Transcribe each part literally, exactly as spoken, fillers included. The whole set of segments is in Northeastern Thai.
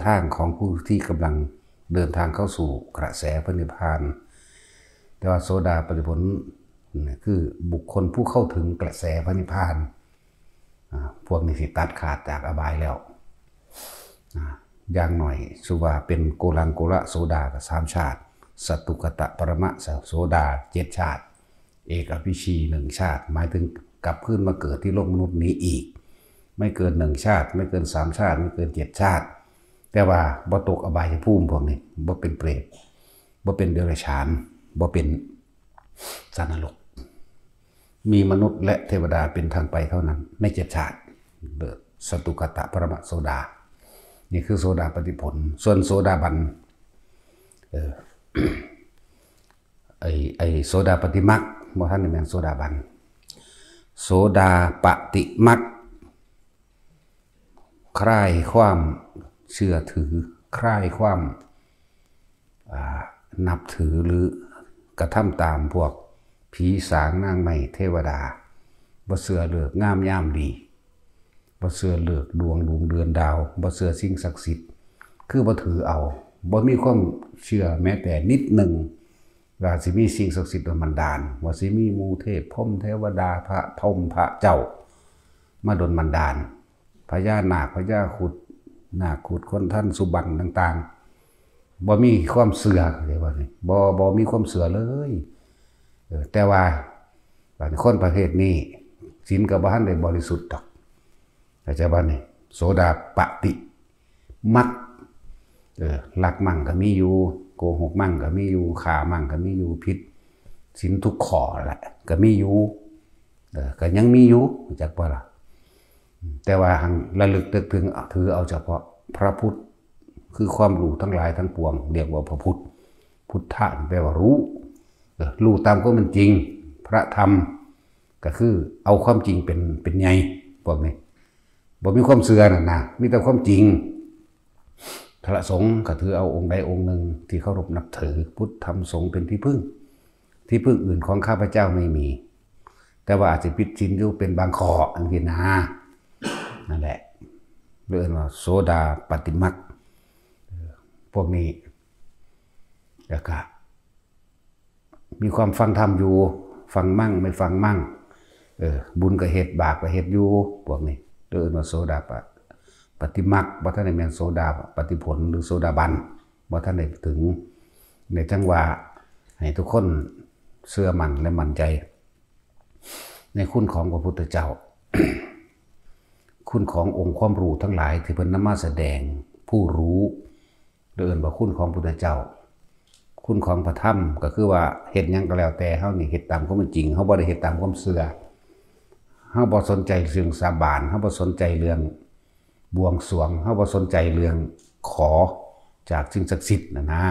ทางของผู้ที่กำลังเดินทางเข้าสู่กระแสพระนิพพาน แต่ว่าโสดาปัตติผลนี่คือบุคคลผู้เข้าถึงกระแสพระนิพพาน อ่า พวกนี้สิตัดขาดจากอบายแล้ว อ่า อย่างหน่อยสุว่าเป็นโกลังโกละโสดาก็สามชาติ สตุกตะปรมะโสดาเจ็ดชาติ เอกวิชีหนึ่งชาติ หมายถึงกลับคืนมาเกิดที่โลกมนุษย์นี้อีก ไม่เกินหนึ่งชาติ ไม่เกินสามชาติ ไม่เกินเจ็ดชาติ แต่ว่าบ่ตกอบายภูมิพวกนี้ บ่เป็นเปรต บ่เป็นเดรัจฉาน บ่เป็นสัตว์นรก มีมนุษย์และเทวดาเป็นทางไปเท่านั้น ในเจ็ดชาติ เลิศ สตุกตะปรมะโสดา นี่คือโสดาปัตติผล ส่วนโสดาบัน เออ ไอ้ ไอ้โสดาปัตติมรรค บ่ทันได้แม่นโสดาบัน โสดาปัตติมรรค คลายความเชื่อถือ คลายความ อ่า นับถือหรือกระทำตามพวกผีสางนางไม้เทวดา บ่เชื่อฤกษ์งามยามดี บ่เชื่อฤกษ์ดวงดวงเดือนดาว บ่เชื่อสิ่งศักดิ์สิทธิ์ คือบ่ถือเอา บ่มีความเชื่อแม้แต่นิดหนึ่ง ว่าสิมีสิ่งศักดิ์สิทธิ์ดลบันดาล ว่าสิมีหมู่เทพพรหมเทวดาพระพรหมพระเจ้า มาดลบันดาล พญานาคพญาครุฑ นาคครุฑคนทันสุบรรณต่างๆ บ่มีความเชื่อ เข้าใจบ่นี่ บ่ บ่มีความเชื่อเลย เออ แต่ว่า บาดนี้คนประเภทนี้ ศีลก็บ่ทันได้บริสุทธิ์ดอก เข้าใจบ่นี่ โสดาปัตติมรรค เออ ลักมั่งก็มีอยู่ โกหกมั่งก็มีอยู่ ฆ่ามั่งก็มีอยู่ ผิดศีลทุกข้อแหละ ก็มีอยู่ เออ ก็ยังมีอยู่ รู้จักบ่ล่ะ แต่ว่าหั้นระลึกนึกถึง ถือเอาเฉพาะพระพุทธ คือความรู้ทั้งหลายทั้งปวง เรียกว่าพระพุทธ พุทธะแปลว่ารู้ เออ รู้ตามความเป็นจริง พระธรรม ก็คือเอาความจริงเป็น เป็นใหญ่ พวกนี้ บ่มีความเชื่อนั่นนะ มีแต่ความจริง พระสงฆ์ก็ถือเอาองค์ใดองค์หนึ่งที่เคารพนับถือ พุทธธรรมสงฆ์เป็นที่พึ่ง ที่พึ่งอื่นของข้าพเจ้าไม่มี แต่ว่าอาจจะผิดศีลอยู่เป็นบางข้อ จั่งซี้นะ นั่นแหละ เรียกว่าโสดาปัตติมรรค เออ พวกนี้ แล้วก็ มีความฟังธรรมอยู่ ฟังมั่งไม่ฟังมั่ง เออ บุญก็เฮ็ด บาปก็เฮ็ดอยู่ พวกนี้ เรียกว่าโสดาปะ ปัตติมรรค บ่ทันได้แม่นโสดาปัตติผลหรือโสดาบัน บ่ทันได้ถึง ในจังหวะ ให้ทุกคนเชื่อมั่นและมั่นใจ ในคุณของพระพุทธเจ้า คุณขององค์ความรู้ทั้งหลายที่เพิ่นนำมาแสดง ผู้รู้ เอิ้นว่าคุณของพุทธเจ้า คุณของพระธรรม ก็คือว่าเฮ็ดหยังก็แล้วแต่ เฮานี่เฮ็ดตามความเป็นจริง เฮาบ่ได้เฮ็ดตามความเชื่อ เฮาบ่สนใจเรื่องสาบาน เฮาบ่สนใจเรื่องบวงสรวง เฮาบ่สนใจเรื่องขอจากสิ่งศักดิ์สิทธิ์น่ะนะ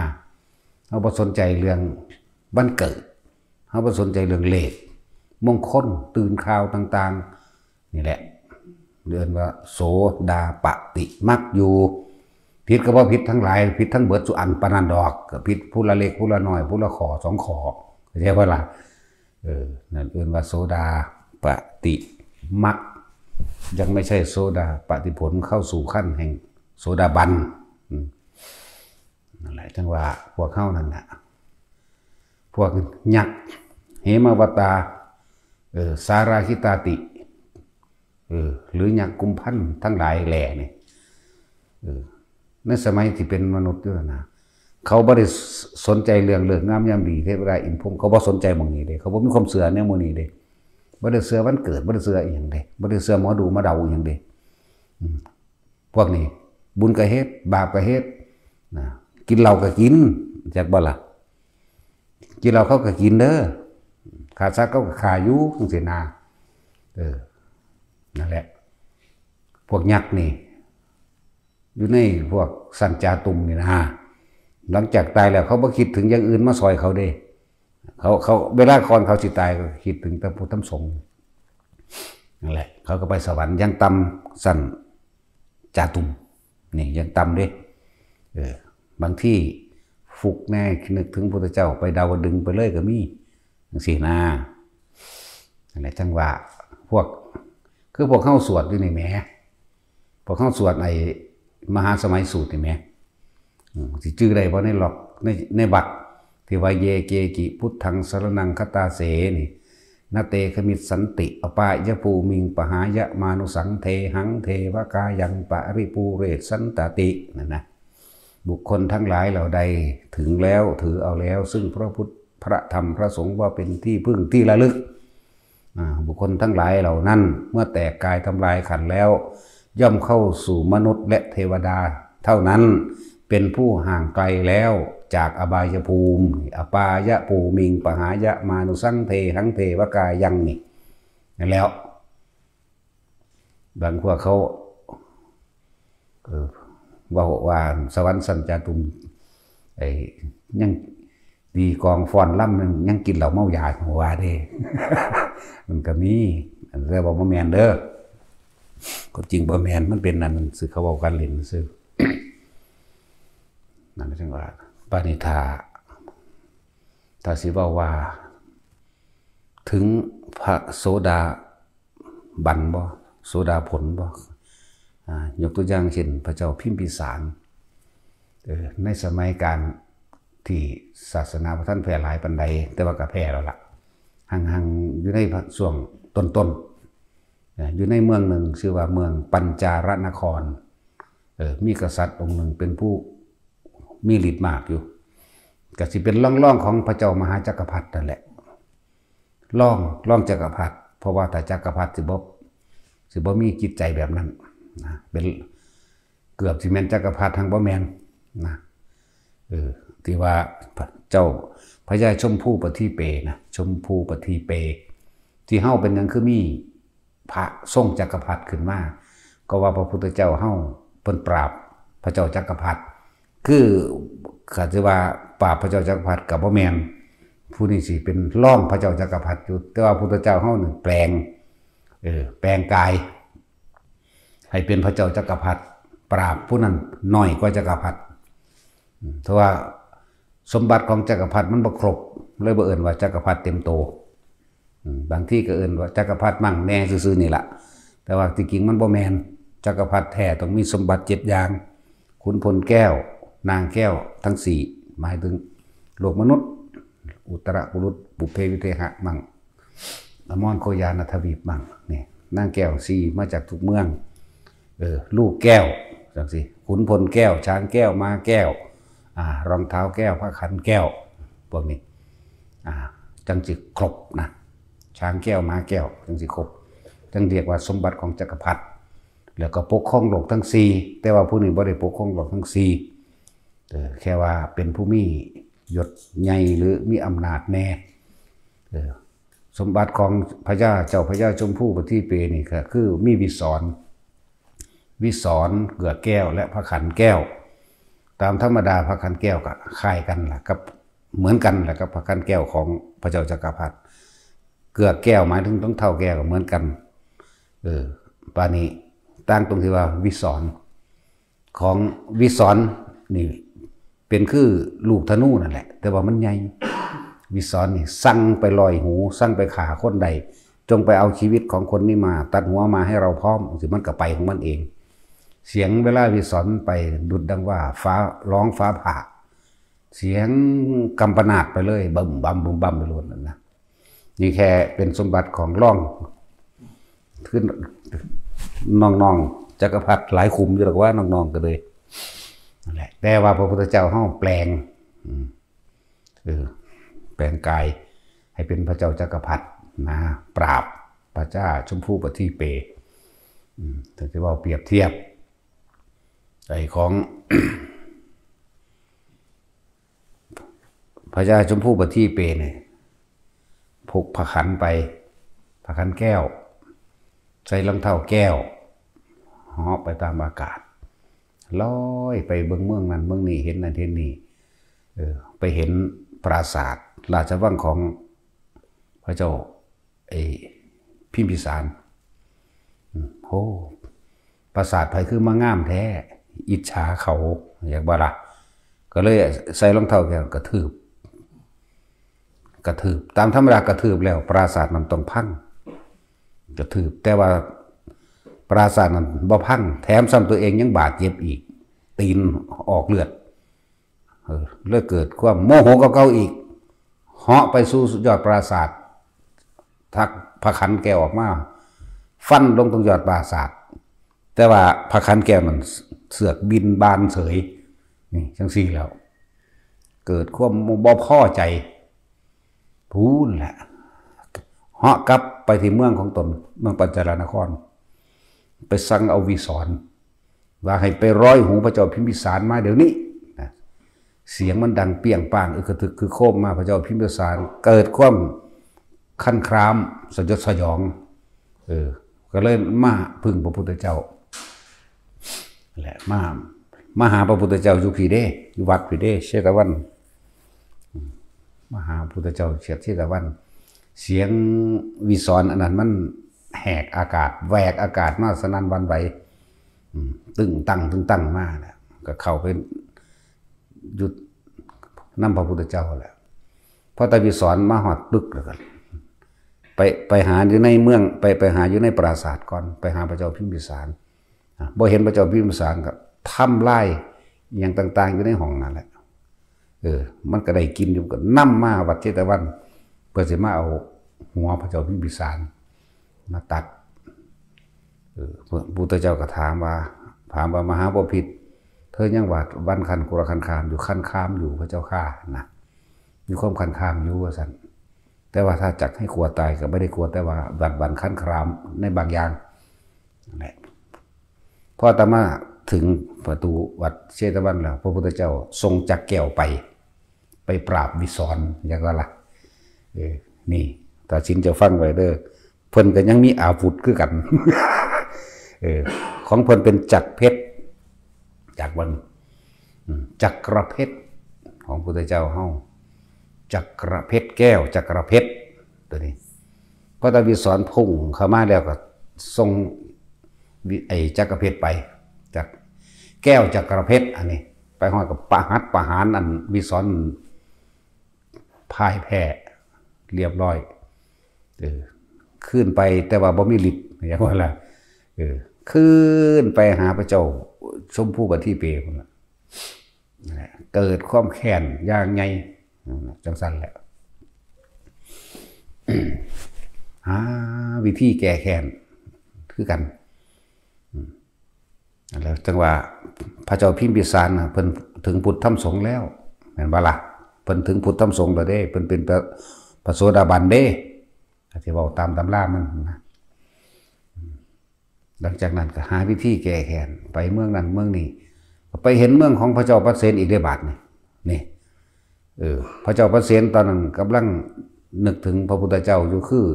เฮาบ่สนใจเรื่องวันเกิด เฮาบ่สนใจเรื่องเลขมงคล ตื่นข่าวต่างๆ นี่แหละ เรียกว่าโสดาปัตติมรรคอยู่ ผิดก็บ่ผิดทั้งหลาย ผิดทั้งเบิดสุอันปานนั้นดอก ก็ผิดผู้ละเล็กผู้ละน้อย ผู้ละข้อสองข้อ เข้าใจบ่ล่ะ เออ นั่นเอิ้นว่าโสดาปัตติมรรค ยังไม่ใช่โสดาปัตติผล เข้าสู่ขั้นแห่งโสดาบัน อืม นั่นแหละ จังว่าพวกเฮานั่นน่ะ พวกยักษ์ เหมวัตตา เออ สาราคิตาติ เออ หรือยักษ์กุมพันธ์ทั้งหลายแหล่นี่ เออ ในสมัยที่เป็นมนุษย์อยู่นั่นนะ เขาบ่ได้สนใจเรื่องฤกษ์งามยามดี เทวดาอินทร์พรหม เขาบ่สนใจหม่องนี้เด้ เขาบ่มีความเชื่อแนวหมู่นี้เด้ บ่ได้เชื่อวันเกิด บ่ได้เชื่ออีหยังเด้ บ่ได้เชื่อหมอดูมาเดาอีหยังเด้ อืม พวกนี้ บุญก็เฮ็ด บาปก็เฮ็ด นะ กินเหล้าก็กิน จักบ่ล่ะ กินเหล้าเขาก็กินเด้อ ฆ่าสัตว์เขาก็ฆ่าอยู่ จั่งซี้นะ เออ นั่นแหละ พวกยักษ์นี่ อยู่ในพวกชั้นจาตุมนี่นะ หลังจากตายแล้วเขาบ่คิดถึงอย่างอื่นมาซอยเขาเด้ เขา เขา เวลาก่อนเขาสิตายก็คิดถึงแต่พุทธธรรมสงฆ์ นั่นแหละ เขาก็ไปสวรรค์อย่างต่ำชั้นจาตุม นี่อย่างต่ำเด้ เออ บางทีฟุกแน่ นึกถึงพุทธเจ้า ไปดาวดึงส์ไปเลยก็มี จั่งซี้นะ นั่นแหละ จังว่าพวก คือพวกเฮาสวดอยู่นี่แหม พวกเฮาสวดไอ้ มหาสมัยสูตรนี่แหม อืม สิจื่อได้บ่ในหลอก ใน ในบัก ที่ว่า เย เก กิ พุทธัง สรณัง คัจฉาเส นี่ นะ เต ขมิชชันติ อปายะภูมิง ปหายะ มานุสสัง เทหัง เทวะกายัง ปะริปูเรชันตะติ นั่นนะ บุคคลทั้งหลายเหล่าใดถึงแล้ว ถือเอาแล้ว ซึ่งพระพุทธ พระธรรม พระสงฆ์ ว่าเป็นที่พึ่งที่ระลึก อ่า บุคคลทั้งหลายเหล่านั้น เมื่อแตกกายทำลายขันธ์แล้ว ย่อมเข้าสู่มนุษย์และเทวดาเท่านั้น เป็นผู้ห่างไกลแล้วจากอบายภูมิ อปายะภูมิง ปหายะ มานุสสัง เทหัง เทวะกายัง นี่ นั่นแล้ว บางพวกเขา เออ เว้าว่าสวรรค์สันจาตุม ไอ้ ยังตีกลองฟ้อนรำ ยัง ยังกินเหล้าเมายา ว่าเด้ มันก็มี แต่ว่าบ่แม่นเด้อ ความจริงบ่แม่น มันเป็นนั่นซื่อ เขาเว้ากันเล่นซื่อ นั่นจั่งว่า ปานิธา ถ้าสิเว้าว่า ถึงพระโสดาบันบ่ โสดาผลบ่ อ่า ยกตัวอย่างเช่น พระเจ้าพิมพิสาร เออ ในสมัยการที่ศาสนาบ่ทันแพร่หลายปานใด แต่ว่าก็แพร่แล้วล่ะ หังๆ อยู่ในช่วงต้นๆ เอ่อ อยู่ในเมืองหนึ่งชื่อว่าเมืองปัญจารนคร เออ มีกษัตริย์องค์หนึ่งเป็นผู้มีฤทธิ์มากอยู่ ก็สิเป็นรองๆ ของพระเจ้ามหาจักรพรรดินั่นแหละ รอง รองจักรพรรดิ เพราะว่าถ้าจักรพรรดิสิบ่ สิบ่มีจิตใจแบบนั้นนะ เป็น เกือบสิแม่นจักรพรรดิ หังบ่แม่นนะ เออ ที่ว่าเจ้าพญาชมพูปทีเปนะ ชมพูปทีเป ที่เฮาเป็นหยังคือมีพระทรงจักรพรรดิขึ้นมา ก็ว่าพระพุทธเจ้าเฮาเพิ่นปราบพระเจ้าจักรพรรดิ คือ ก็สิว่าปราบพระเจ้าจักรพรรดิก็บ่แม่น ผู้นี้สิเป็นรองพระเจ้าจักรพรรดิอยู่ แต่ว่าพุทธเจ้าเฮานี่แปลง เออ แปลงกาย ให้เป็นพระเจ้าจักรพรรดิ ปราบผู้นั้นน้อยกว่าจักรพรรดิ อืม เพราะว่าสมบัติของจักรพรรดิมันบ่ครบ เลยบ่เอิ้นว่าจักรพรรดิเต็มโต อืม บางทีก็เอิ้นว่าจักรพรรดิมั่งแน่ซื่อๆ นี่ล่ะ แต่ว่าที่จริงมันบ่แม่น จักรพรรดิแท้ต้องมีสมบัติเจ็ดอย่าง ขุนพลแก้ว นางแก้วทั้งสี่ หมายถึงโลกมนุษย์ อุตรปุรุษ ปุพเพวิเทหะมั่ง อมรโคยานทวีปมั่ง นี่ นางแก้วสี่มาจากทุกเมือง เออ ลูกแก้ว จังซี่ ขุนพลแก้ว ช้างแก้ว ม้าแก้ว อ่า รองเท้าแก้ว ผ้าขันแก้ว พวกนี้ อ่า จังสิครบนะ ช้างแก้ว ม้าแก้ว จังสิครบ จังเรียกว่าสมบัติของจักรพรรดิ แล้วก็ปกครองโลกทั้งสี่ แต่ว่าผู้นี้บ่ได้ปกครองโลกทั้งสี่ เออ แค่ว่าเป็นผู้มียศใหญ่หรือมีอำนาจแน่ เออ สมบัติของพญา เจ้าพญาชมพูปทีเปนี่ก็คือมีวิสร วิสร เกือกแก้ว และพระขันแก้ว ตามธรรมดาพระขันแก้วก็คล้ายกันล่ะ กับ เหมือนกันแหละกับพระขันแก้วของพระเจ้าจักรพรรดิ เกือกแก้วหมายถึงรองเท้าแก้วก็เหมือนกัน เออ บาดนี้ต่างตรงที่ว่าวิสร ของวิสรนี่เป็นคือลูกธนูนั่นแหละ แต่ว่ามันใหญ่ วิสรนี่สั่งไปลอยหู สั่งไปฆ่าคนใด จงไปเอาชีวิตของคนนี้มา ตัดหัวมาให้เราพร้อม สิมันก็ไปของมันเอง เสียงเวลาวิสรไปดุจดังว่าฟ้าร้องฟ้าผ่า เสียงกำปนาตไปเลย บึ้มบั้มบึ้มบั้มไปโลดนั่นนะ นี่แค่เป็นสมบัติของรอง คือน้องๆจักรพรรดิหลายขุมอยู่หรอกว่าน้องๆก็เลย นั่นแหละ แต่ว่าพระพุทธเจ้าเฮาแปลง อืม เออ แปลงกายให้เป็นพระเจ้าจักรพรรดินะ ปราบพระเจ้าชมพูปทีเป อืม ถึงจะว่าเปรียบเทียบ ไอ้ของ พญาชมพูปทีเปเนี่ย พกพระขันไป พระขันแก้ว ใส่รองเท้าแก้ว เหาะไปตามอากาศ ลอยไปเบิ่งเมืองนั้นเมืองนี้ เห็นนั่นเห็นนี่ เออ ไปเห็นปราสาทราชวังของพระเจ้า ไอ้พิมพิสาร อืม โอ้ ปราสาทไผคือมางามแท้ อิจฉาเขา อยากบ่ล่ะ ก็เลยใส่รองเท้าแก้วกระทืบ กระทืบ ตามธรรมดากระทืบแล้ว ปราสาทมันต้องพัง กระทืบ แต่ว่าปราสาทนั้นบ่พัง แถมซ้ำตัวเองยังบาดเจ็บอีก ตีนออกเลือด เออ เลยเกิดความโมโหกับเขาอีก เหาะไปสู่ยอดปราสาท ทักพระขันแก้วออกมา ฟันลงตรงยอดปราสาท แต่ว่าพระขันแก้วมันเสือกบินบานเสย นี่จังซี่แล้ว เกิดความบ่พอใจ พูนแหละ เหาะกลับไปที่เมืองของตน เมืองปัญจารนคร ไปสั่งเอาวิสร ว่าให้ไปร้อยหูพระเจ้าพิมพิสารมาเดี๋ยวนี้นะ เสียงมันดังเปี้ยงป้าง อึกกระทึกคือโคมมา พระเจ้าพิมพิสาร เกิดความคันครามสยดสยอง เออ ก็เลยมาพึ่งพระพุทธเจ้า แหละ มา มาหาพระพุทธเจ้าอยู่พีเด้ อยู่วัดพีเด้ เชตวัน มาหาพระพุทธเจ้าเชตวัน เสียงวิสรอันนั้นมันแหกอากาศ แหวกอากาศมาสนั่นหวั่นไหว ตึงตังตึงตังมาแล้ว ก็เข้าไปหยุดนำพระพุทธเจ้าแหละ พอตาวิสรมาหอดตึกแล้วกัน ไปไปหาอยู่ในเมือง ไปไปหาอยู่ในปราสาทก่อน ไปหาพระเจ้าพิมพิสาร บ่เห็นพระเจ้าพิมพิสารก็ทำลายอย่างต่างๆ อยู่ในห้องนั่นแหละ เออ มันก็ได้กินอยู่ ก็นำมาวัดเชตวัน เพื่อสิมาเอาหัวพระเจ้าพิมพิสารมาตัด เออ พระพุทธเจ้าก็ถามว่า ถามว่ามหาบพิตร เธอยังหวาดหวั่นขันกุรขันคามอยู่ ขันคามอยู่พระเจ้าข้านะ มีความขันคามอยู่ว่าซั่น แต่ว่าถ้าจักให้กลัวตายก็ไม่ได้กลัว แต่ว่าหวั่นหวั่นขันคามในบางอย่างนั่นแหละ พออาตมาถึงประตูวัดเชตวันแล้ว พระพุทธเจ้าทรงจักแก้วไป ไปปราบวิสรอย่างนั้นละ เออ นี่ตัดสินจะฟังไว้เด้อ เพิ่นก็ยังมีอาวุธคือกัน เออ ของเพิ่นเป็นจักรเพชร จักรวัน จักรเพชรของพุทธเจ้าเฮา จักรเพชรแก้ว จักรเพชรตัวนี้ พอตาวิสรพุ่งเข้ามาแล้วก็ส่งไอ้จักรเพชรไป จักแก้วจักรเพชรอันนี้ ไปฮอดกับประหัตประหารอันวิสรพ่ายแพ้เรียบร้อย เออ ขึ้นไปแต่ว่าบ่มีฤทธิ์อย่างว่าล่ะ เออ ขึ้นไปหาพระเจ้าชมพูบันทีเปพุ้นล่ะ เกิดความแค้นอย่างใหญ่ จังซั่นแหละ หาวิธีแก้แค้นคือกัน แล้วจังว่าพระเจ้าพิมพิสารน่ะ เพิ่นถึงพุทธธรรมสงฆ์แล้ว แม่นบ่ล่ะ เพิ่นถึงพุทธธรรมสงฆ์แล้วเด้ เพิ่นเป็นพระ พระโสดาบันเด้ ก็สิเว้าตามตำรามันนะ หลังจากนั้นก็หาวิธีแก้แค้น ไปเมืองนั้นเมืองนี้ ก็ไปเห็นเมืองของพระเจ้าปเสนอีกได้บาดนี่ นี่ เออ พระเจ้าปเสนตอนนั้นกำลังนึกถึงพระพุทธเจ้าอยู่ คือ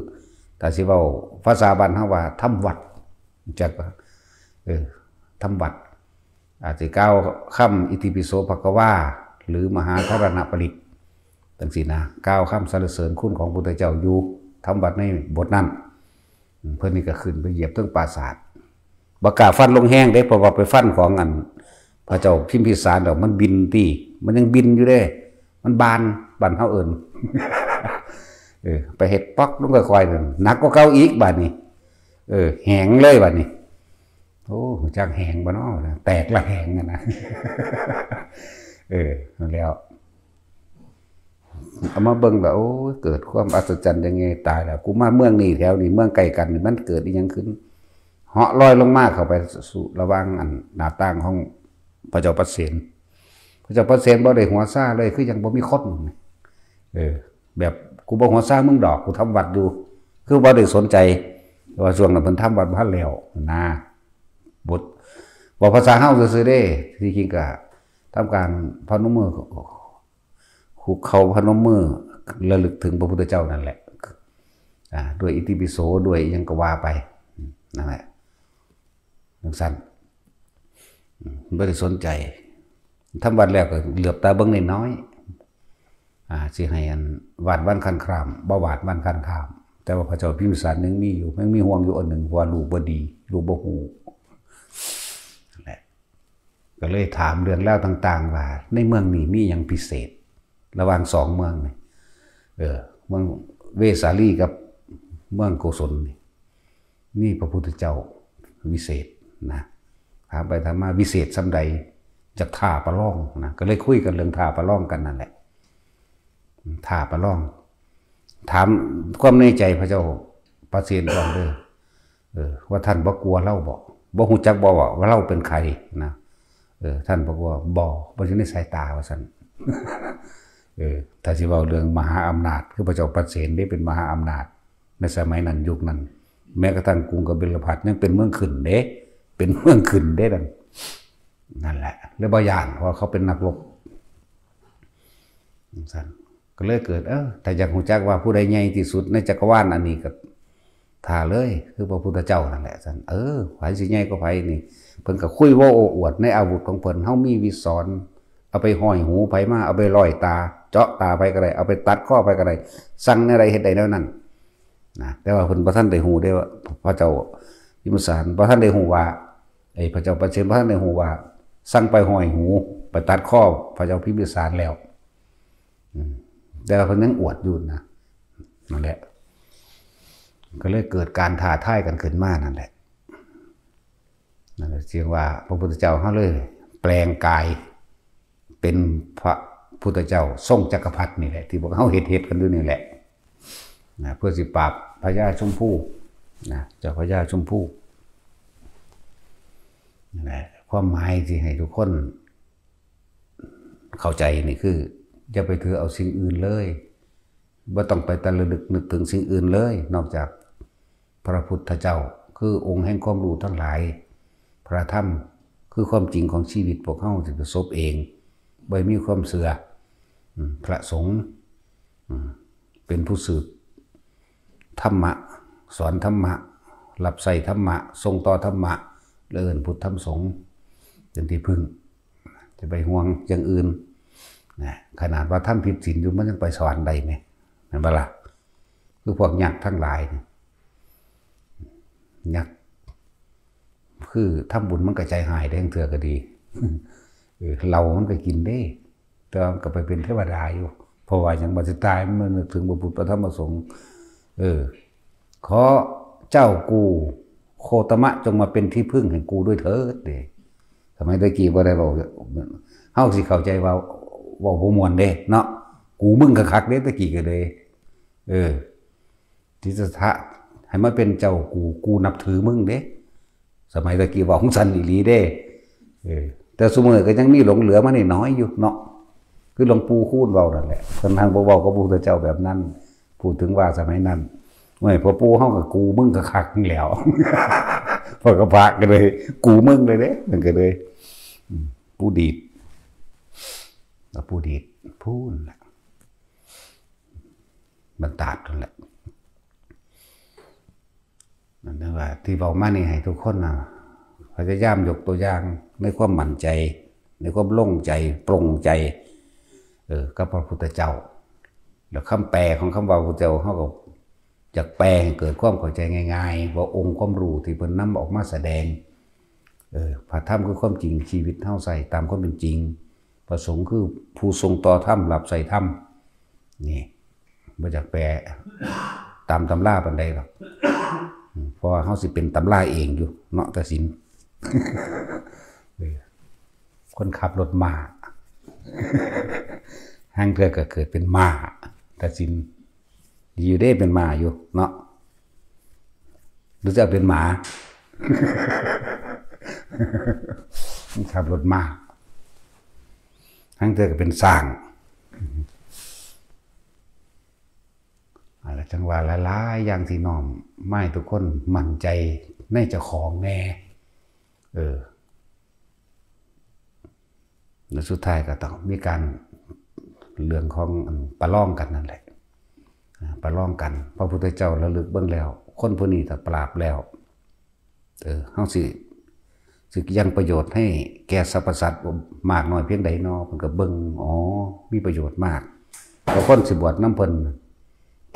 ถ้าสิเว้าภาษาบ้านเฮาว่าทำวัด จัก เออ ทำวัด อาจสิกล่าวคำอิติปิโสภะคะวา หรือมหาธารณปริตรจังซี่นะ กล่าวคำสรรเสริญคุณของพุทธเจ้าอยู่ ทำวัดในบทนั้น เพิ่นนี่ก็ขึ้นไปเหยียบเทิงปราสาท บ่กล้าฟันลงแฮงเด้ เพราะว่าไปฟันของอันพระเจ้าพิมพิสารแล้ว มันบินติ มันยังบินอยู่เด้ มันบาน บ้านเฮาเอิ้น เออ ไปเฮ็ดป๊อกลงค่อยๆนั่น หนักกว่าเก่าอีกบาดนี้ เออ แหงเลยบาดนี้ โอ้ จักแหงบ่น้อ แตกละแหงอะนะ เออ นั่นแล้ว เอามาเบิ่งแล้ว โอ้ย เกิดความอัศจรรย์ยังไง ตายแล้ว กูมาเมืองนี้แถวนี้ เมืองใกล้กันนี่ มันเกิดอีหยังขึ้น เหาะลอยลงมาเข้าไปสู่ระหว่างอันหน้าต่างของพระเจ้าปเสน พระเจ้าปเสนบ่ได้หัวซาเลย คือยังบ่มีคน เออ แบบ กูบ่หัวซามึงดอก กูทำวัดอยู่ คือบ่ได้สนใจ แต่ว่าช่วงนั้นเพิ่นทำวัดบ่ทันแล้วนะ บท เว้าภาษาเฮาซื่อๆเด้ ที่จริงก็ทำการพนมมือ คุกเข่าพนมมือ ระลึกถึงพระพุทธเจ้านั่นแหละ อ่า ด้วยอิติปิโส ด้วยอิหยังก็ว่าไป นั่นแหละ จังซั่น อืม บ่ได้สนใจ ทำวัดแล้วก็เหลือบตาเบิ่งน้อยๆ อ่า สิให้อันหวาดหวั่นขันคราม บ่หวาดหวั่นขันคราม แต่ว่าพระเจ้าพิมพิสารยังมีอยู่ ยังมีห่วงอยู่อันหนึ่ง เพราะว่าลูกบ่ดี ลูกบ่ฮู้ นั่นแหละ ก็เลยถามเรื่องราวต่างๆ ว่าในเมืองนี้มีหยังพิเศษ ระหว่างสองเมืองนี่ เออ เมืองเวสาลีกับเมืองโกศลนี่ มีพระพุทธเจ้าวิเศษนะ ถามไปถามมาวิเศษส่ำใด จากท้าประลองนะ ก็เลยคุยกันเรื่องท้าประลองกันนั่นแหละ ท้าประลอง ถามความในใจพระเจ้าปเสนพร้อมเด้อ เออ ว่าท่านบ่กลัวเราบ่ บ่ฮู้จักบ่ว่า ว่าเราเป็นใครนะ เออ ท่านบ่กลัวบ่ บ่อยู่ในสายตาว่าซั่น เออ ถ้าสิเว้าเรื่องมหาอำนาจ คือพระเจ้าปเสนนี่เป็นมหาอำนาจ ในสมัยนั้นยุคนั้น แม้กระทั่งกรุงกบิลพัสยังเป็นเมืองขึ้นเด้ เป็นเมืองขึ้นเด้นั่น นั่นแหละ เลยบ่ย่าน เพราะเขาเป็นนักรบ ซั่น ก็เลยเกิด เออ ถ้าอยากฮู้จักว่าผู้ใดใหญ่ที่สุดในจักรวาลอันนี้ก็ท้าเลย คือพระพุทธเจ้านั่นแหละ ซั่น เออ ไผสิใหญ่กว่าไผนี่ เพิ่นก็คุยเว้าโอ้อวดในอาวุธของเพิ่น เฮามีวิสร เอาไปห้อยหูไผมา เอาไปร้อยตา เจาะตาไผก็ได้ เอาไปตัดคอไผก็ได้ สั่งแนวใดเฮ็ดได้แนวนั้น นะ แต่ว่าเพิ่นบ่ทันได้ฮู้เด้ว่า พระเจ้าพิมพิสารบ่ทันได้ฮู้ว่า ไอ้พระเจ้าปเสนบ่ทันได้ฮู้ว่า สั่งไปห้อยหู ไปตัดคอพระเจ้าพิมพิสารแล้ว อืม แต่ว่าเพิ่นยังอวดอยู่นะ นั่นแหละ ก็เลยเกิดการท้าทายกันขึ้นมานั่นแหละ นั่นแหละ จึงว่าพระพุทธเจ้าเฮาเลยแปลงกายเป็นพระพุทธเจ้าทรงจักรพรรดินี่แหละ ที่พวกเฮาเฮ็ดๆกันอยู่นี่แหละ นะ เพื่อสิปราบพญาชมพู นะ เจ้าพญาชมพู นั่นแหละ ความหมายที่ให้ทุกคนเข้าใจนี่คือ อย่าไปถือเอาสิ่งอื่นเลย บ่ต้องไปตะลึกนึกถึงสิ่งอื่นเลย นอกจากพระพุทธเจ้า คือองค์แห่งความรู้ทั้งหลาย พระธรรม คือความจริงของชีวิตพวกเฮาที่ประสบเอง บ่มีความเชื่อ อืม พระสงฆ์ อืม เป็นผู้สืบธรรมะ สอนธรรมะ รับใช้ธรรมะ ส่งต่อธรรมะ และเอิ้นพุทธธรรมสงฆ์ เป็นที่พึ่ง จะไปห่วงอย่างอื่น นะ ขนาดว่าทำผิดศีลอยู่ มันยังไปสวรรค์ได้แหม แม่นบ่ล่ะ คือพวกยักษ์ทั้งหลายนี่ ยักษ์ คือทำบุญมันก็ใจหายเด้ เทื่อก็ดี เออ เหล้ามันก็กินเด้ แต่ว่ามันก็ไปเป็นเทวดาอยู่ เพราะว่าหยัง บัดสิตายมันนึกถึงพระพุทธพระธรรมพระสงฆ์ เออ ขอเจ้ากูโคตมะจงมาเป็นที่พึ่งแห่งกูด้วยเถิดเด้ สมัยตะกี้บ่ได้เว้า เฮาสิเข้าใจว่าเว้าบ่ม่วนเด้เนาะ กูมึงคักๆเด้ ตะกี้ก็เลย เออ ทิฏฐะ ให้มาเป็นเจ้ากู กูนับถือมึงเด้ สมัยตะกี้เว้าของสันอีหลีเด้ เออ แต่ซุมื้อก็ยังมีหลงเหลือมาน้อยๆอยู่เนาะ คือหลวงปู่คูณเว้านั่นแหละ เพิ่นทางบ่เว้ากับพระพุทธเจ้าแบบนั้น พูดถึงว่าสมัยนั้น เว้ย พ่อปู่เฮาก็กูมึงคักๆนี่แหล้ว พ่อก็พระก็เลย กูมึงเลยเด้ มันก็เลย อืม ปู่ดีด แล้วปู่ดีด พูนแหละ บรรดาดนั่นแหละ นั่นถือว่าที่เว้ามานี่ให้ทุกคนน่ะ พยายามยกตัวอย่างในความมั่นใจ ในความโล่งใจ โปร่งใจ เออ กับพระพุทธเจ้า แล้วคำแปลของคำว่าพระพุทธเจ้า เฮาก็อยากแปลให้เกิดความเข้าใจง่ายๆ ว่าองค์ความรู้ที่เพิ่นนำออกมาแสดง เออ พระธรรมคือความจริง ชีวิตเฮาใช้ตามความเป็นจริง พระสงฆ์คือผู้ส่งต่อธรรม รับใช้ธรรม นี่ บ่อยากแปลตามตำราปานใดหรอก อืม เพราะว่าเฮาสิเป็นตำราเองอยู่เนาะ ตัดสิน เออ คนขับรถม้า ห่างเทื่อก็เกิดเป็นม้า ตัดสิน ดีอยู่เด้เป็นม้าอยู่เนาะ หรือจะเอาเป็นหมา ขับรถม้า ห่างเทื่อก็เป็นช้าง อะไรจังว่าหลายๆอย่างที่น้อมมาให้ทุกคนมั่นใจในเจ้าของแน่ เออ แล้วสุดท้ายก็ต้องมีการเรื่องของอันประลองกันนั่นแหละ อ่า ประลองกัน พระพุทธเจ้าระลึกเบิ่งแล้ว คนผู้นี้ถ้าปราบแล้ว เออ เฮาสิ สิยังประโยชน์ให้แก่สรรพสัตว์มากน้อยเพียงใดนอ เพิ่นก็เบิ่ง อ๋อ มีประโยชน์มาก แล้วคนสิบวชนำเพิ่น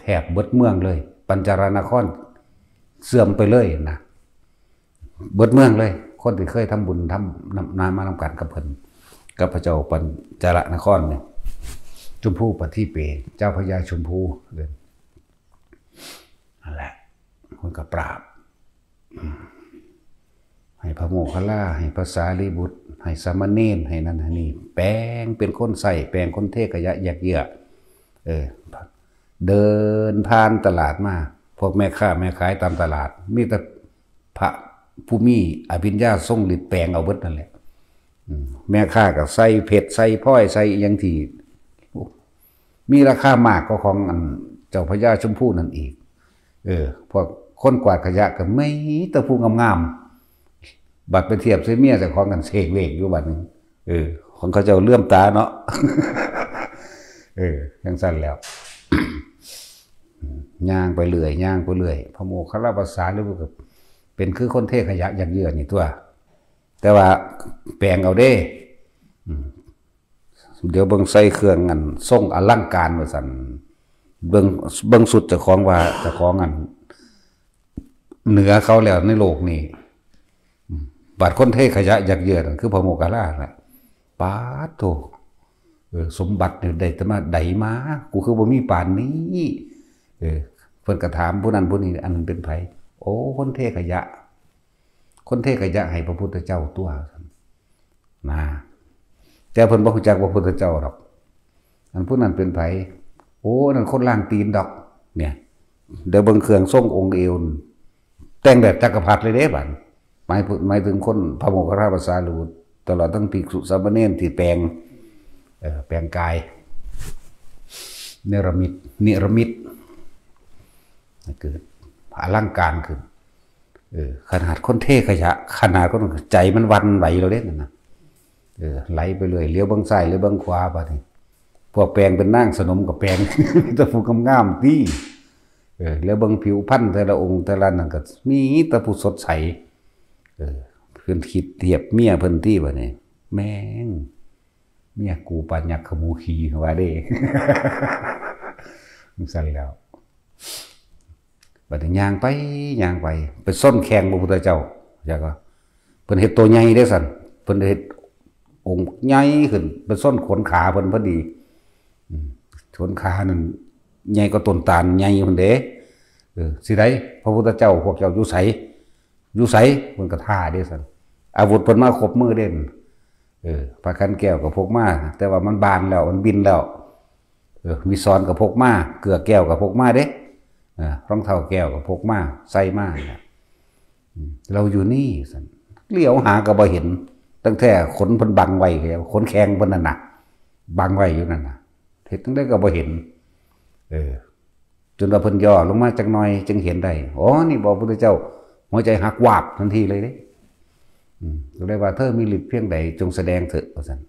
แทบเบิดเมืองเลย ปัญจารนครเสื่อมไปเลยนะ เบิดเมืองเลย คนที่เคยทำบุญทำนำ นำมานำกันกับเพิ่น กับพระเจ้าปัญจารนครเนี่ย ชมพูปฏีเป เจ้าพญาชมพู นั่นแหละ คนก็ปราบ อืม ให้พระโมคคัลลา ให้พระสารีบุตร ให้สามเณร ให้นั่นให้นี่ แปลงเป็นคนใช้ แปลงคนเทขยะแยกเยื่อ เออ เดินผ่านตลาดมา พวกแม่ค้าแม่ขายตามตลาด มีแต่พระผู้มีอภิญญาทรงฤทธิ์แปลงเอาเบิดนั่นแหละ อืม แม่ค้าก็ใส่เพชร ใส่พลอย ใส่อิหยังที่ มีราคามากกว่าของอันเจ้าพญาชมพูนั่นอีก เออ พวกคนกวาดขยะก็มีแต่ผู้งามๆ บัดไปเทียบใส่เมียเจ้าของกันเสกเวกอยู่บัดนี้ เออ ของเขาเจ้าเหลื่อมตาเนาะ เออ จั่งซั่นแล้ว ย่างไปเรื่อย ย่างไปเรื่อย พระโมคคัลลาภาษาหรือว่าก็เป็นคือคนเทขยะแยกเยื่อนี่ตัว แต่ว่าแปลงเอาเด้ อืม เดี๋ยวเบิ่งใส่เครื่องอันทรงอลังการว่าซั่น เบิ่ง เบิ่งสุดเจ้าของว่าเจ้าของอัน เหนือเขาแล้วในโลกนี้ อืม บาดคนเทขยะแยกเยื่อนั่นคือพระโมคคัลลาน่ะ ปาดโธ่ เออ สมบัตินี่ได้แต่มาใดมา กูคือบ่มีปานนี้ เออ เพิ่นก็ถามผู้นั้นผู้นี้ อันนั้นเป็นไผ โอ้ คนเทขยะ คนเทขยะให้พระพุทธเจ้าตัว นะ แต่เพิ่นบ่รู้จักพระพุทธเจ้าดอก อันผู้นั้นเป็นไผ โอ้ อันนั้นคนล้างตีนดอก เนี่ย เดี๋ยวเบิ่งเครื่องทรงองค์เอว แต่งแบบจักรพรรดิเลยเด้บัด หมาย หมายถึงคนพระโมคคัลลาภาษาหรือตลอดทั้งภิกษุสามเณรที่แปลง เอ่อ แปลงกาย เนรมิต เนรมิต เกิดอลังการขึ้น เออ ขนาดคนเทขยะ ขนาดคน ใจมันหวั่นไหวแล้วเด้นั่นน่ะ เออ ไหลไปเลย เหลียวเบิ่งซ้าย เหลียวเบิ่งขวาบัดนี้ พวกแปลงเป็นนางสนมก็แปลง มีแต่ผู้งามๆ ตี้ เออ แล้วเบิ่งผิวพรรณแต่ละองค์แต่ละนั่นก็มีแต่ผู้สดใส เออ เพิ่นคิดเทียบเมียเพิ่นตี้บัดนี้ แม่ง เมียกูปานยักษ์ขมูขี่ว่าเด้ จั่งซั่นแล้ว บัดนี้ย่างไป ย่างไป ไปส้นแข่งพระพุทธเจ้า แล้วก็ เพิ่นเฮ็ดตัวใหญ่เด้ซั่น เพิ่นเฮ็ดองค์ใหญ่ขึ้น ไปส้นขนขาเพิ่นพอดี อืม ขนขานั่นใหญ่กว่าต้นตาลใหญ่พุ้นเด้ เออ สิได้ พระพุทธเจ้าพวกเจ้าอยู่ไส อยู่ไส เพิ่นก็ท้าเด้ซั่น อาวุธเพิ่นมาครบมือเด้ เออ พระขันแก้วก็พกมา แต่ว่ามันบานแล้ว มันบินแล้ว เออ วิสรก็พกมา เกลือแก้วก็พกมาเด้ เออ รองเท้าแก้วก็พกมา ใส่มาเนี่ย อืม เราอยู่นี่ซั่น เหลียวหาก็บ่เห็น ตั้งแต่ขนเพิ่นบังไว้ ขนแข่งเพิ่นนั่นน่ะ บังไว้อยู่นั่นน่ะ เฮ็ดจั่งใดก็บ่เห็น เออ จนว่าเพิ่นย่อลงมาจักหน่อยจึงเห็นได้ อ๋อ นี่บ่พุทธเจ้า หัวใจหักวาบทันทีเลยเด้ อืม ก็เลยว่า เธอมีฤทธิ์เพียงใดจงแสดงเถอะ ว่าซั่น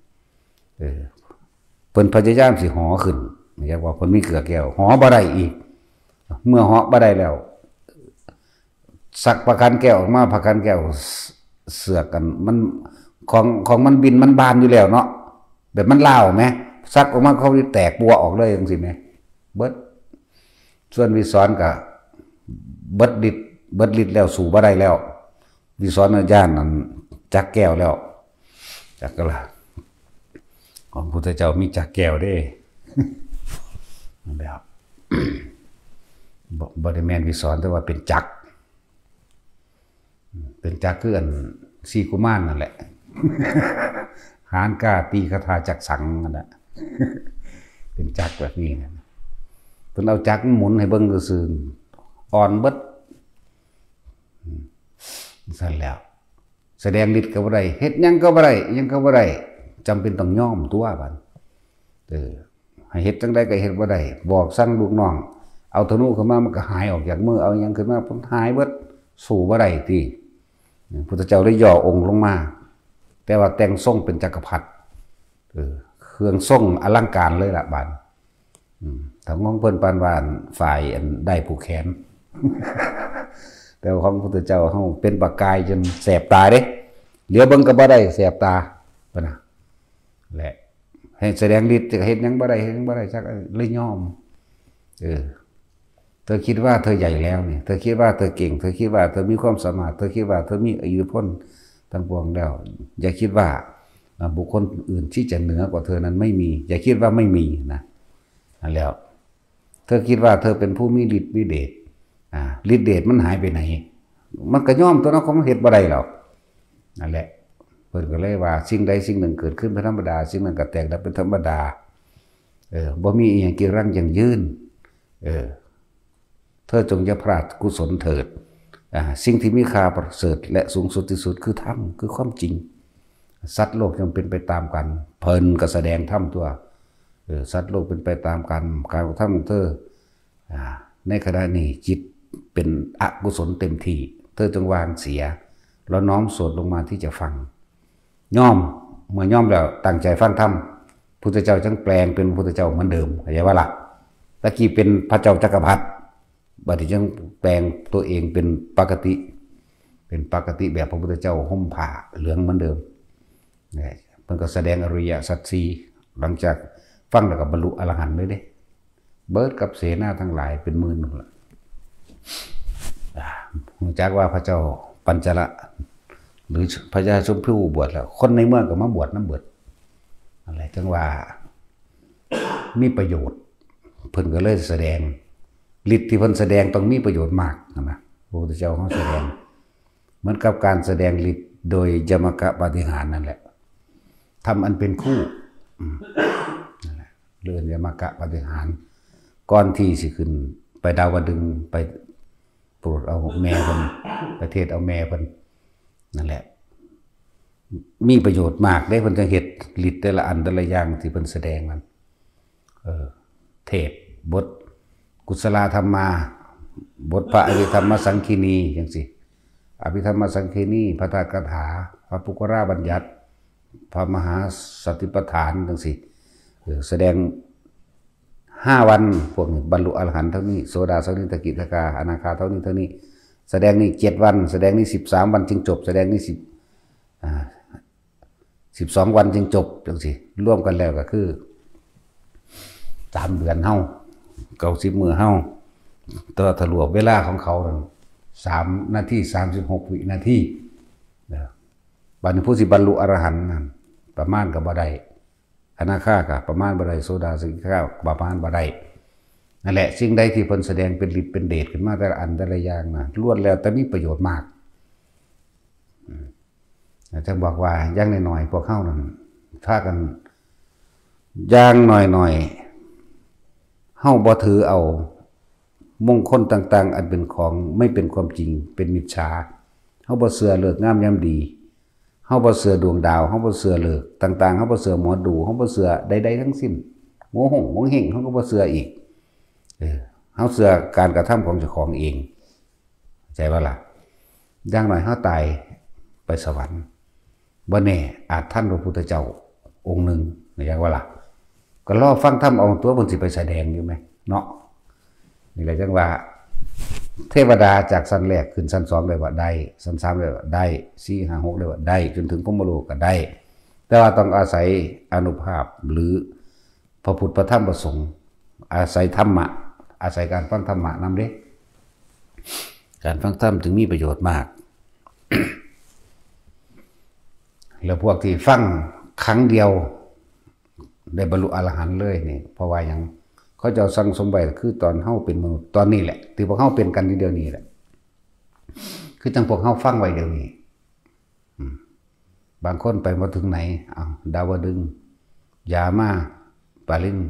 เออ เพิ่นพยายามสิหอขึ้น เรียกว่าเพิ่นมีเกลือแก้ว หอบ่ได้อีก เมื่อหอบ่ได้แล้ว ซักพระขันแก้วออกมา พระขันแก้วเสือกกัน มัน ของ ของมันบินมันบานอยู่แล้วเนาะ แบบมันลาวแหม ซักออกมาเขาแตกปัวออกเลยจั่งซี้แหม เบิด ส่วนวิสรก็เบิดฤทธิ์ เบิดฤทธิ์แล้วสู้บ่ได้แล้ว วิสรน่ะย้านอันจักรแก้วแล้ว จักรก็ล่ะ ของพุทธเจ้ามีจักรแก้วเด้ นั่นแหละ บ่ บ่ได้แม่นวิสร แต่ว่าเป็นจักร เป็นจักรคืออันสี่กุมารนั่นแหละ หานกล้าตีคาถาจักรสังนั่นแหละ เป็นจักรแบบนี้นะ เพิ่นเอาจักรหมุนให้เบิ่งซื่อๆ อ่อนเบิด อืม ซั่นแล้ว แสดงฤทธิ์ก็บ่ได้ เฮ็ดหยังก็บ่ได้ หยังก็บ่ได้ จำเป็นต้องยอมตัวบัด เออ ให้เฮ็ดจั่งใดก็เฮ็ดบ่ได้ บอกสั่งลูกน้อง เอาธนูขึ้นมามันก็หายออกจากมือ เอาหยังขึ้นมามันหายเบิด สู้บ่ได้ติ พุทธเจ้าเลยย่อองค์ลงมา แต่ว่าแต่งทรงเป็นจักรพรรดิ เออ เครื่องทรงอลังการเลยล่ะบัด อืม ถ้าของเพิ่นปานว่าฝ่ายอันได้ผูกแขน แต่ว่าของพุทธเจ้าเฮาเป็นประกายจนแสบตาเด้ เหลียวเบิ่งก็บ่ได้ แสบตา เพิ่นน่ะ และให้แสดงฤทธิ์จะเฮ็ดหยังบ่ได้ เฮ็ดหยังบ่ได้ จักเลยยอม เออ เธอคิดว่าเธอใหญ่แล้วนี่ เธอคิดว่าเธอเก่ง เธอคิดว่าเธอมีความสามารถ เธอคิดว่าเธอมีอิทธิพลทั้งปวงแล้ว อย่าคิดว่า อ่า บุคคลอื่นที่จะเหนือกว่าเธอนั้นไม่มี อย่าคิดว่าไม่มีนะ นั่นแล้ว เธอคิดว่าเธอเป็นผู้มีฤทธิ์มีเดช อ่า ฤทธิ์เดชมันหายไปไหน มันก็ยอมตัวเนาะ ของมันเฮ็ดบ่ได้หรอก นั่นแหละ เพิ่นก็เลยว่า สิ่งใดสิ่งหนึ่งเกิดขึ้นเป็นธรรมดา สิ่งนั้นก็แตกดับเป็นธรรมดา เออ บ่มีอีหยังจีรังยั่งยืน เออ เธอจงอย่าพลาดกุศลเถิด อ่า สิ่งที่มีค่าประเสริฐและสูงสุดที่สุดคือธรรม คือความจริง สัตว์โลกย่อมเป็นไปตามกัน เพิ่นก็แสดงธรรมตัว เออ สัตว์โลกเป็นไปตามกัน การกระทำของเธอ อ่า ในขณะนี้จิตเป็นอกุศลเต็มที่ เธอจงวางเสีย แล้วน้อมโสดลงมาที่จะฟัง ย่อม เมื่อย่อมแล้วตั้งใจฟังธรรม พุทธเจ้าจึงแปลงเป็นพุทธเจ้าเหมือนเดิม เข้าใจว่าล่ะ ตะกี้เป็นพระเจ้าจักรพรรดิ บัดนี้จึงแปลงตัวเองเป็นปกติ เป็นปกติแบบพระพุทธเจ้า ห่มผ้าเหลืองเหมือนเดิม เนี่ย เพิ่นก็แสดงอริยสัจสี่ หลังจากฟังแล้วก็บรรลุอรหันต์เลยเด้ เบิดกับเสนาทั้งหลายเป็นหมื่นนั่นล่ะ อ่า รู้จักว่าพระเจ้าปัญจละ หรือพญาชมพูบวชแล้ว คนในเมืองก็มาบวชนำเบิด อะไรจังว่า มีประโยชน์ เพิ่นก็เลยแสดง ฤทธิ์ที่เพิ่นแสดงต้องมีประโยชน์มากนะ พระพุทธเจ้าเขาแสดง เหมือนกับการแสดงฤทธิ์โดยยมกปาฏิหาริย์นั่นแหละ ธรรมอันเป็นคู่ อืม นั่นแหละ เรื่องยมกปาฏิหาริย์ ก่อนที่สิขึ้นไปดาวดึงส์ ไปโปรดเอาแม่เพิ่น ไปเทศน์เอาแม่เพิ่น นั่นแหละ มีประโยชน์มากเด้ เพิ่นจังเฮ็ดฤทธิ์แต่ละอันแต่ละอย่างที่เพิ่นแสดงนั้น เออ เทศน์บทกุศลธรรมา บทพระอภิธรรมสังคีนีจังซี่ อภิธรรมสังคีนี ภัททคาถา พระปุคคลาบัญญัติ พระมหาสติปัฏฐานจังซี่ เออ แสดงห้าวัน พวกนี้บรรลุอรหันต์เท่านี้ โสดา สกิทาคา อนาคา เท่านี้เท่านี้ แสดงนี่เจ็ดวัน แสดงนี่สิบสามวันจึงจบ แสดงนี่สิบ อ่า สิบสองวันจึงจบจังซี่ รวมกันแล้วก็คือ สามเดือนเฮา เก้าสิบมื้อเฮา แต่ว่าถ้ารวบเวลาของเขานั่น สามนาที สามสิบหกวินาที นะ บัดนี้ผู้สิบรรลุอรหันต์นั่น ประมาณก็บ่ได้ อนาคาก็ประมาณบ่ได้ โสดา สกิทาคาก็ประมาณบ่ได้ นั่นแหละ สิ่งใดที่เพิ่นแสดงเป็นฤทธิ์เป็นเดชขึ้นมาแต่ละอันแต่ละอย่างนะ ล้วนแล้วแต่มีประโยชน์มาก อืม อาจารย์บอกว่าอย่างน้อยๆ พวกเฮานั่น พากัน อย่างน้อยๆ เฮาบ่ถือเอามงคลต่างๆ อันเป็นของไม่เป็นความจริง เป็นมิจฉา เฮาบ่เชื่อฤกษ์งามยามดี เฮาบ่เชื่อดวงดาว เฮาบ่เชื่อฤกษ์ต่างๆ เฮาบ่เชื่อหมอดู เฮาบ่เชื่อใดๆ ทั้งสิ้น โงเห้ง โงเห้ง เฮาก็บ่เชื่ออีก เออ เฮาเชื่อการกระทำของเจ้าของเอง เข้าใจบ่ล่ะ อย่างน้อยเฮาตายไปสวรรค์ บ่แน่ อาจทันพระพุทธเจ้าองค์หนึ่ง เข้าใจบ่ล่ะ ก็รอฟังธรรมเอาตัว เพิ่นสิไปแสดงอยู่แหม เนาะ นี่แหละจังว่า เทวดาจากชั้นแรกขึ้นชั้นสองได้บ่ ได้ ชั้นสามได้บ่ ได้ สี่ ห้า หกได้บ่ ได้ จนถึงพรหมโลกก็ได้ แต่ว่าต้องอาศัยอานุภาพหรือพระพุทธ พระธรรม พระสงฆ์ อาศัยธรรมะ อาศัยการฟังธรรมะนำเด้ การฟังธรรมจึงมีประโยชน์มาก แล้วพวกที่ฟังครั้งเดียว ได้บรรลุอรหันต์เลยนี่ เพราะว่าหยัง เขาเจ้าสั่งสมไว้คือตอนเฮาเป็นมนุษย์ตอนนี้แหละ ที่พวกเฮาเป็นกันอยู่เดี๋ยวนี้แหละ คือจังพวกเฮาฟังไว้เดี๋ยวนี้ อืม บางคนไปบ่ถึงไหน อ้าว ดาวดึงส์ ยามา ปารินทร์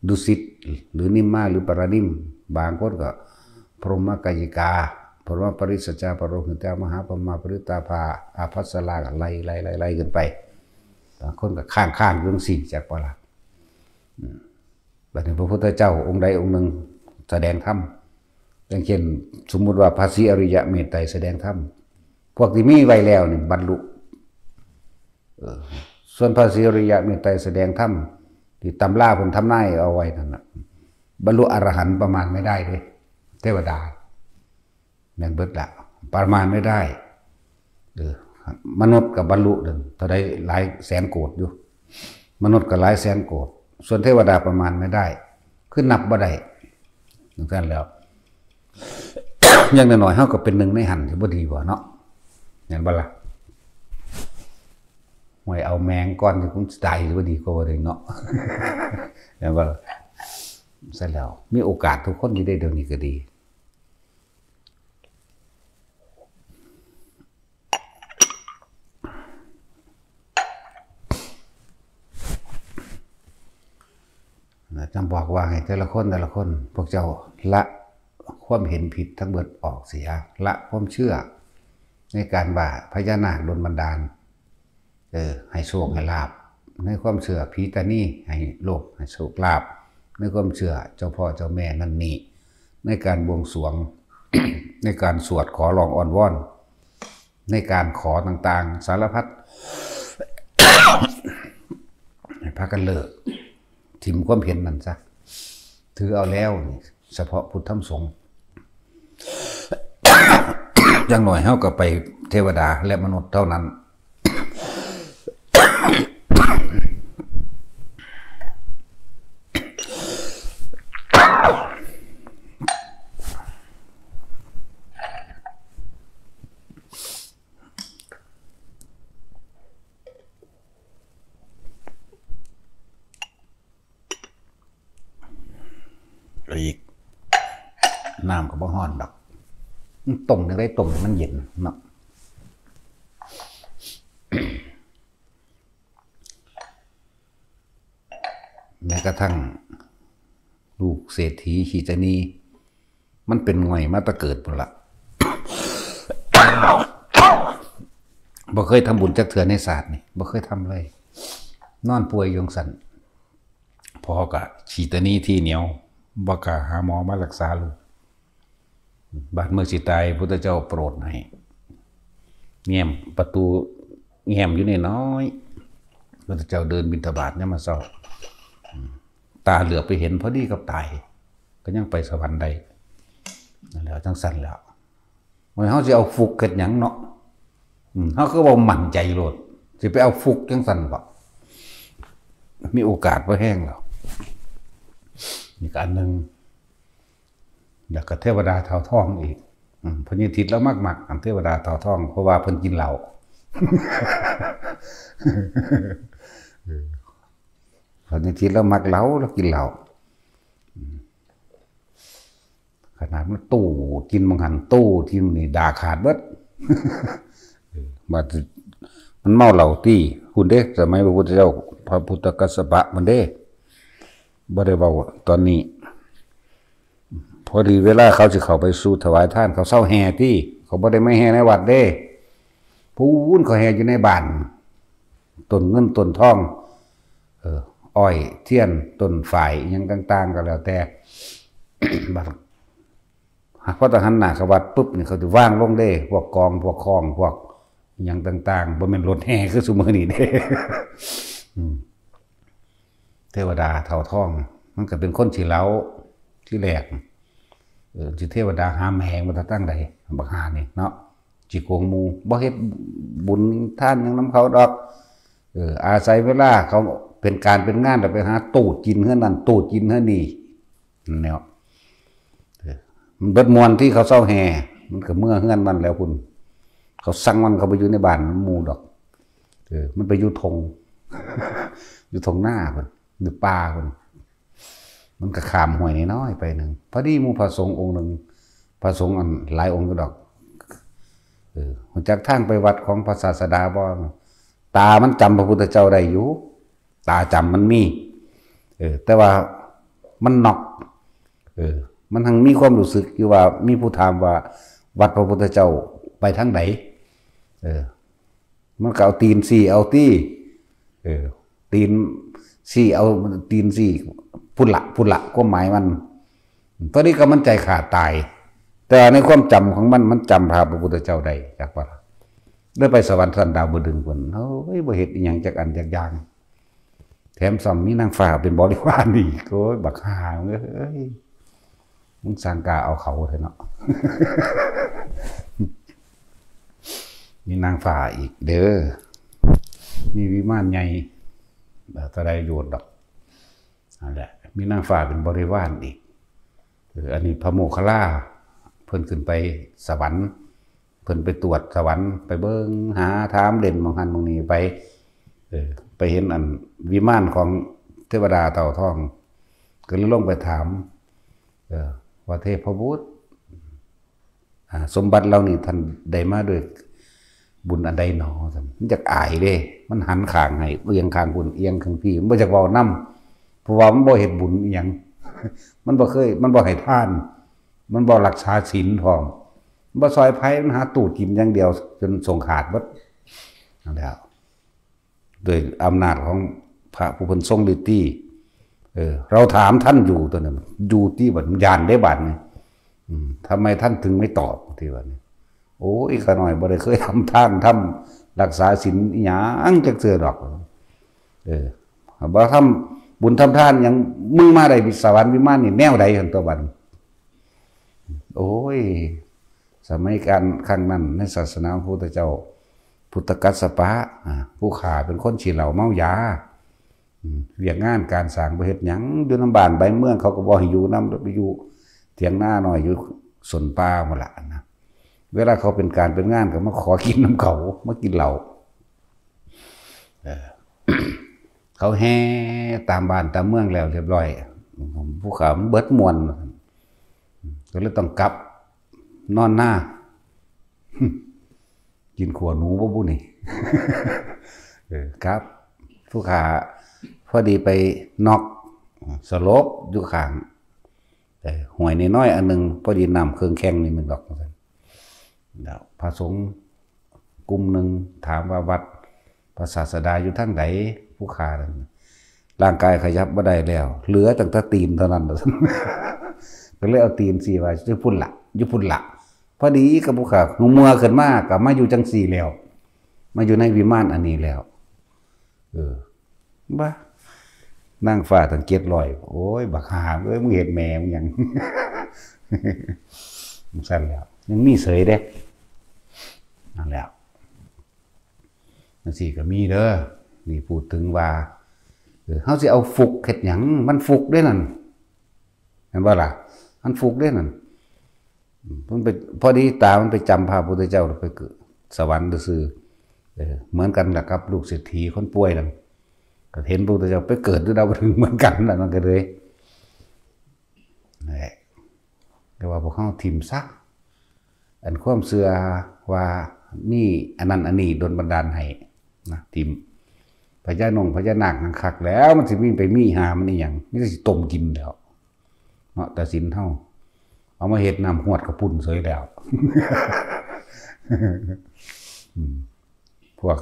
ดุสิต หรือนิมมา หรือปารานิม บางคนก็ พรหมกายิกา พรหมปริสจจา ปโรหิตา มหาพรหมา ปริตาภา อาภัสรา ไล่ ไล่ ไล่ ไล่ขึ้นไป บางคนก็ค้างๆ อยู่จังซี้ จักบ่ล่ะ อืม บัดนี้พระพุทธเจ้าองค์ใดองค์หนึ่งแสดงธรรม อย่างเช่น สมมุติว่าพระศรีอริยะเมตไตรยแสดงธรรม พวกที่มีไว้แล้วนี่บรรลุ เออ ส่วนพระศรีอริยะเมตไตรยแสดงธรรม ที่ตำราเพิ่นทำนายเอาไว้นั่นน่ะ บรรลุอรหันต์ประมาณไม่ได้เด้ เทวดา แม่นเบิดละ ประมาณไม่ได้ เออ มนุษย์ก็บรรลุนั่นเท่าใดหลายแสนโกฏอยู่ มนุษย์ก็หลายแสนโกฏ ส่วนเทวดาประมาณไม่ได้ คือนับบ่ได้ จังซั่นแล้ว อย่างน้อยๆ เฮาก็เป็นหนึ่งในหั้น สิบ่ดีบ่เนาะ แม่นบ่ล่ะ ห่วย เอาแมงก่อน สิคงสิตาย สิบ่ดีกว่าบ่ได้เนาะ แม่นบ่ล่ะ ซั่นแล้ว มีโอกาสทุกคนอยู่เด้ เดี๋ยวนี้ก็ดี จำบอกว่าให้แต่ละคนแต่ละคน พวกเจ้าละความเห็นผิดทั้งเบิดออกเสีย ละความเชื่อในการว่าพญานาคดลบันดาล เออ ให้โชคให้ลาภ ในความเชื่อผีตานีให้โลภให้โชคลาภ ในความเชื่อเจ้าพ่อเจ้าแม่นั่นนี่ ในการบวงสรวง ในการสวดขอร้องอ้อนวอน ในการขอต่างๆ สารพัด ให้พากันเลิก ถิ่มความเห็นนั่นซะ ถือเอาแล้วนี่ เฉพาะพุทธธรรมสงฆ์ อย่างน้อยเฮาก็ไปเทวดาและมนุษย์เท่านั้น อีก น้ำก็บ่ฮ้อนดอก มันต้มจั่งใด๋ ต้มให้มันเย็นเนาะ แม้กระทั่งลูกเศรษฐีขี้ตานี มันเป็นง่อยมาแต่เกิดพู้นละ บ่เคยทำบุญจักเทื่อในชาตินี่ บ่เคยทำเลย นอนป่วยอยู่จั่งซั้น พ่อก็ขี้ตานีทีเหนียว บ่กล้าหาหมอมารักษาลูก บาดมื้อสิตาย พุทธเจ้าโปรดให้ แง้มประตู แง้มอยู่น้อยๆ พุทธเจ้าเดินบิณฑบาตยามมื้อเช้า อืม ตาเหลือบไปเห็นพอดีกับตาย ก็ยังไปสวรรค์ได้ นั่นแหละ จั่งซั้นแหล้ว มื้อนี้เฮาสิเอาฟลุกเฮ็ดหยังเนาะ อืม เฮาคือเว้ามั่นใจโลด สิไปเอาฟลุกจั่งซั้นบ่ มีโอกาสบ่แฮงแล้ว นี่ก็อันหนึ่ง แล้วก็เทวดาเต่าทองอีก อืม พญาทิตย์ลาวมักๆ อันเทวดาเต่าทอง เพราะว่าเพิ่นกินเหล้า เออ พญาทิตย์ลาวมักเหล้า ลาวกินเหล้า อืม ขนาดมันตู้กินหม่องหั่น ตู้กินนี่ด่าขาดเบิด เออ บาดมันเมาเหล้าตี้ พุ้นเด้ สมัยพระพุทธเจ้า พระพุทธกัสสปะพุ้นเด้ บ่ได้เว้าตอนนี้ พอดีเวลาเขาสิเข้าไปสู่ถวายทาน เขาเซาแห่ตี้ เขาบ่ได้มาแห่ในวัดเด้ พู้นเขาแห่อยู่ในบ้าน ต้นเงินต้นทอง เออ อ้อยเทียน ต้นฝาย อิหยังต่างๆ ก็แล้วแต่ บัด พอต้องหันหน้าเข้าวัดปุ๊บนี่ เขาสิวางลงเด้ พวกกอง พวกค้อง พวกอิหยังต่างๆ บ่แม่นรถแห่คือซุมื้อนี้เด้ อืม เทวดาเต่าทอง มันก็เป็นคนขี้เหล้า ทีแรก เออ สิเทวดาหามแหงมาแต่ทางใด บักห่านี่เนาะ สิโกงหมู่ บ่เฮ็ดบุญทานหยังนำเขาดอก เออ อาศัยเวลาเขาเป็นการเป็นงาน แล้วไปหาตูดกินเฮือนนั่น ตูดกินเฮือนนี่ นั่นแหละ เออ มันเบิดม่วนตี้ เขาเซาแห่ มันก็เมือเฮือนมันแล้วพุ้น เขาสั่งมันเข้าไปอยู่ในบ้านหมู่ดอก เออ มันไปอยู่ท่ง อยู่ท่งนาพุ้น อยู่ป่าพุ้น มันก็ข้ามห้วยน้อยๆ ไปหนึ่ง พอดีหมู่พระสงฆ์องค์หนึ่ง พระสงฆ์อันหลายองค์อยู่ดอก เออ รู้จักทางไปวัดของพระศาสดาบ่ ตามันจำพระพุทธเจ้าได้อยู่ ตาจำมันมี เออ แต่ว่ามันน็อก เออ มันทั้งมีความรู้สึกอยู่ว่ามีผู้ถามว่าวัดพระพุทธเจ้าไปทางใด เออ มันก็เอาตีนชี้เอาตี้ เออ ตีนชี้เอา ตีนชี้ พุ้นละ พุ้นละ ความหมายมัน พอดีก็มันใจขาดตาย แต่ในความจำของมัน มันจำภาพพระพุทธเจ้าได้ จักว่าล่ะ ได้ไปสวรรค์ชั้นดาวดึงส์พุ้น โอ้ย บ่เฮ็ดอิหยังจักอันจักอย่าง แถมซ้ำมีนางฟ้าเป็นบริวารอีก โอ้ย บักห่าเอ้ย มึงสร้างกล้าเอาเขาเถอะเนาะ มีนางฟ้าอีกเด้อ มีวิมานใหญ่ เอ่อ เท่าใดโยชน์ดอก นั่นแหละ มีนางฟ้าเป็นบริวารอีก เออ อันนี้พระโมคคัลลา เพิ่นขึ้นไปสวรรค์ เพิ่นไปตรวจสวรรค์ ไปเบิ่งหาถามเล่นหม่องหั่นหม่องนี่ไป เออ ไปเห็นอันวิมานของเทวดาเต่าทอง ก็เลยลงไปถาม เออ ว่าเทพบุตร อ่า สมบัติเหล่านี้ท่านได้มาด้วยบุญอันใดหนอ ท่าน มันอยากอายเด้ มันหันข้างให้ เอียงข้างพุ้น เอียงข้างพี้ มันบ่อยากเว้านำ เพราะว่ามันบ่เฮ็ดบุญอีหยัง มันบ่เคย มันบ่ให้ทาน มันบ่รักษาศีลพร้อม มันบ่ซอยไผ มันหาตู้กินอย่างเดียว จนส่งขาดเบิดนั่นแหละ โดยอำนาจของพระผู้เพิ่นทรงฤทธิ์ เออ เราถามท่านอยู่ตัวนั้น อยู่ที่บัด ย่านได้บัดนี่ อืม ทำไมท่านถึงไม่ตอบที่บัดนี้ โอ้ย ข้าน้อยบ่ได้เคยทำทาน ทำรักษาศีลอีหยังจักเทื่อดอก เออ บ่ทำบุญทำทานหยัง มึงมาได้สวรรค์วิมานนี่แนวใดหั่นตัวบัดนี้ โอ้ย สมัยการครั้งนั้นในศาสนาของพระพุทธเจ้า พุทธกัสสปะ อ่า ผู้ข้าเป็นคนขี้เหล้าเมายา อืม เวียกงานการสร้างบ่เฮ็ดหยัง อยู่นำบ้านใบเมืองเขาก็บ่ให้อยู่นำ ไปอยู่เถียงนาน้อย อยู่สวนป่าหมดละนะ เวลาเขาเป็นการเป็นงานก็มาขอกินนำเขา มากินเหล้า เออ เขาแห่ตามบ้านตามเมืองแล้วเรียบร้อย ผู้ข้ามันเบิดมวน ก็เลยต้องกลับนอนนา กินขัวหนูบ่บุนี่ เออครับ ผู้ข้าพอดีไปน็อกสลบอยู่ข้าง เออ ห้วยน้อยๆอันหนึ่ง พอดีน้ำเครื่องแข่งนี่มันดอก แล้วพระสงฆ์กลุ่มหนึ่งถามว่าวัดพระศาสดาอยู่ทางใด ผู้ข้านั่น ร่างกายขยับบ่ได้แล้ว เหลือตั้งแต่ตีนเท่านั้น ก็เลยเอาตีนสี่ว่าอยู่พุ่นละ อยู่พุ่นละ พอดีกับผู้ข้าหัวเมือขึ้นมาก็มาอยู่จังสี่แล้ว มาอยู่ในวิมานอันนี้แล้ว เออ บ้า นางฟ้าตั้งเจ็ดร้อย โอ้ย บักห่าเอ้ย มึงเฮ็ดแม่มึงหยัง จั่งซั่นแล้ว ยังมีเสยเด้ นั่นแหละ จั่งซี้ก็มีเด้อ นี่พูดถึงว่า เออ เฮาสิเอาฟุกเฮ็ดหยัง มันฟุกเด้นั่น เห็นบ่ล่ะ มันฟุกเด้นั่น มันไป พอดีตามันไปจำพระพุทธเจ้า แล้วไปเกิดสวรรค์ซื่อๆ เออ เหมือนกันแหละครับ ลูกเศรษฐีคนป่วยนั่น ก็เห็นพระพุทธเจ้าไปเกิดอยู่ดาวดึงส์เหมือนกันนั่น มันก็เลย นั่นแหละ แต่ว่าพวกเฮาถิ่มซะ อันความเชื่อว่ามีอันนั้นอันนี้ดลบันดาลให้นะ ถิ่ม พญานงพญานาคนั่นคักแล้ว มันสิมีไปมีหามันอีหยัง มีแต่สิต้มกินแล้ว เนาะ แต่ศีลเฮา เอามาเฮ็ดน้ำฮวดข้าวปุ้นเสยแล้ว อืม พวก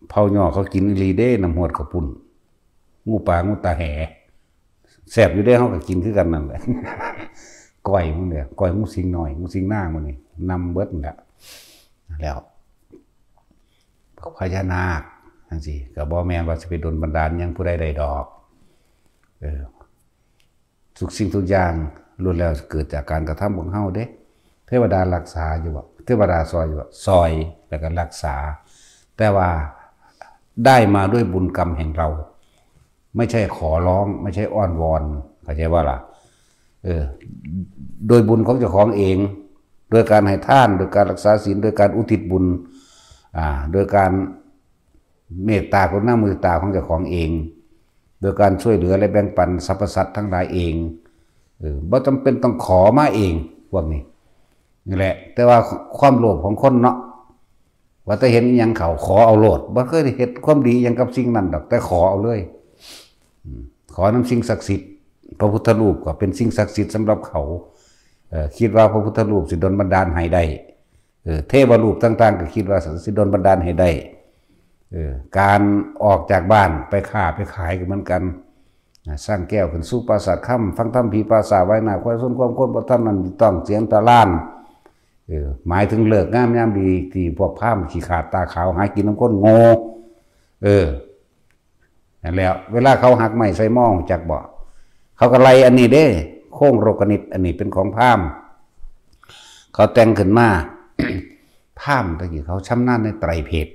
เผ่าย่อเขากินอีหลีเด้ น้ำฮวดข้าวปุ้น งูป่างูตาแห แซ่บอยู่เด้ เฮาก็กินคือกันนั่นแหละ ก้อยมื้อนี้ ก้อยงูสิงน้อย งูสิงนามื้อนี้ นำเบิดนั่นแหละ แล้ว พญานาคจั่งซี้ ก็บ่แม่นว่าสิไปดลบันดาลหยังผู้ใดได้ดอก เออ ทุกสิ่งทุกอย่างล้วนแล้วเกิดจากการกระทำของเฮาเด้ เทวดารักษาอยู่บ่ เทวดาซอยอยู่บ่ ซอย แล้วก็รักษา แต่ว่าได้มาด้วยบุญกรรมแห่งเรา ไม่ใช่ขอร้อง ไม่ใช่อ้อนวอน เข้าใจบ่ล่ะ เออ โดยบุญของเจ้าของเอง โดยการให้ทาน โดยการรักษาศีล โดยการอุทิศบุญ อ่า โดยการเมตตากรุณามุทิตาของเจ้าของเอง โดยการช่วยเหลือและแบ่งปันสรรพสัตว์ทั้งหลายเอง เออ บ่จำเป็นต้องขอมาเอง พวกนี้ นี่แหละ แต่ว่าความโลภของคนเนาะ ว่าแต่เห็นอิหยังเขาขอเอาโลด บ่เคยได้เฮ็ดความดีอิหยังกับสิ่งนั้นดอก แต่ขอเอาเลย อืม ขอนำสิ่งศักดิ์สิทธิ์ พระพุทธรูปก็เป็นสิ่งศักดิ์สิทธิ์สำหรับเขา เอ่อ คิดว่าพระพุทธรูปสิดลบันดาลให้ได้ เออ เทวรูปต่างๆ ก็คิดว่าสิดลบันดาลให้ได้ เออ การออกจากบ้านไปค้าไปขายก็เหมือนกัน อ่า สร้างแก้วขึ้นสู่ปราสาทคำ ฟังธรรมผีป่าช้า ไหว้หน้าควายชน ความคนบ่ทำนั้นต้องเสียงตะล่าน เออ หมายถึงฤกษ์งามยามดี ที่พวกพราหมณ์ขี้ขลาดตาขาวหากินนำคนโง่ เออ นั่นแหละ เวลาเขาหักไม้ใส่หม้อ จักบ่ เขาก็ไล่อันนี้เด้ โค้งโรคนิต อันนี้เป็นของพราหมณ์ เขาแต่งขึ้นมา พราหมณ์ตะกี้เขาชำนาญในไตรเพศ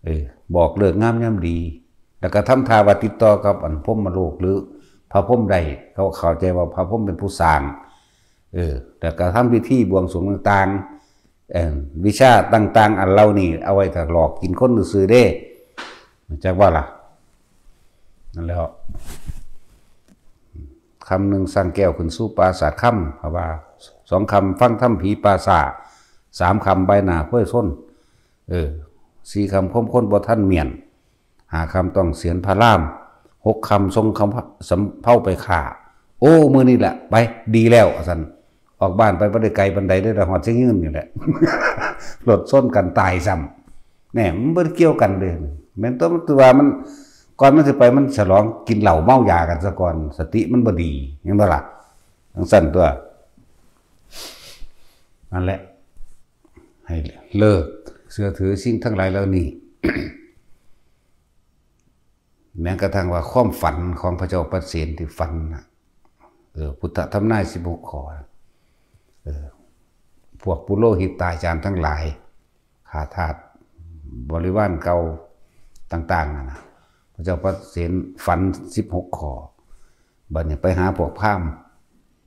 เออ บอกฤกษ์งามยามดี แล้วก็ทำท่าว่าติดต่อกับอันพรหมโลกหรือพระพรหมได้ เขาเข้าใจว่าพระพรหมเป็นผู้สร้าง เออ แล้วก็ทำพิธีบวงสรวงต่างๆ เอ่อ วิชาต่างๆ อันเหล่านี้เอาไว้ถ้าหลอกกินคนซื่อๆเด้ จักว่าล่ะ นั่นแหล้ว คำหนึ่งสร้างแก้วขึ้นสู่ปราสาทคำ เพราะว่า สองคำฟังธรรมผีป่าช้า สามคำใบหน้าเพื่อชน เออ สี่คำคมคนบ่ทันเมียน ห้าคำต้องเสียนพระราม ปกคำส่งคำสำเภาไปฆ่า โอ้ มื้อนี้แหละ ไป ดีแล้ว ว่าซั่น ออกบ้านไปบ่ได้ไกลปานใดเด้อ ฮอดเชียงยืนนี่แหละ รถชนกันตายซ้ำ แหน่ มันบ่ได้เกี่ยวกันเด้ แม่นตัว มันคือว่ามัน ก่อนมันสิไป มันฉลองกินเหล้าเมายากันซะก่อน สติมันบ่ดี เห็นบ่ล่ะ จั่งซั่นตัว นั่นแหละ ให้เลิกเชื่อถือสิ่งทั้งหลายเหล่านี้ แม้กระทั่งว่าความฝันของพระเจ้าปเสนที่ฝันน่ะ เออ พุทธธรรมนายสิบหกข้อ เออ พวกปุโรหิตาจารย์ทั้งหลาย ข้าทาสบริวารเก่าต่างๆ นั่นน่ะ พระเจ้าปเสนฝันสิบหกข้อ บัดนี้ไปหาพวกพราหมณ์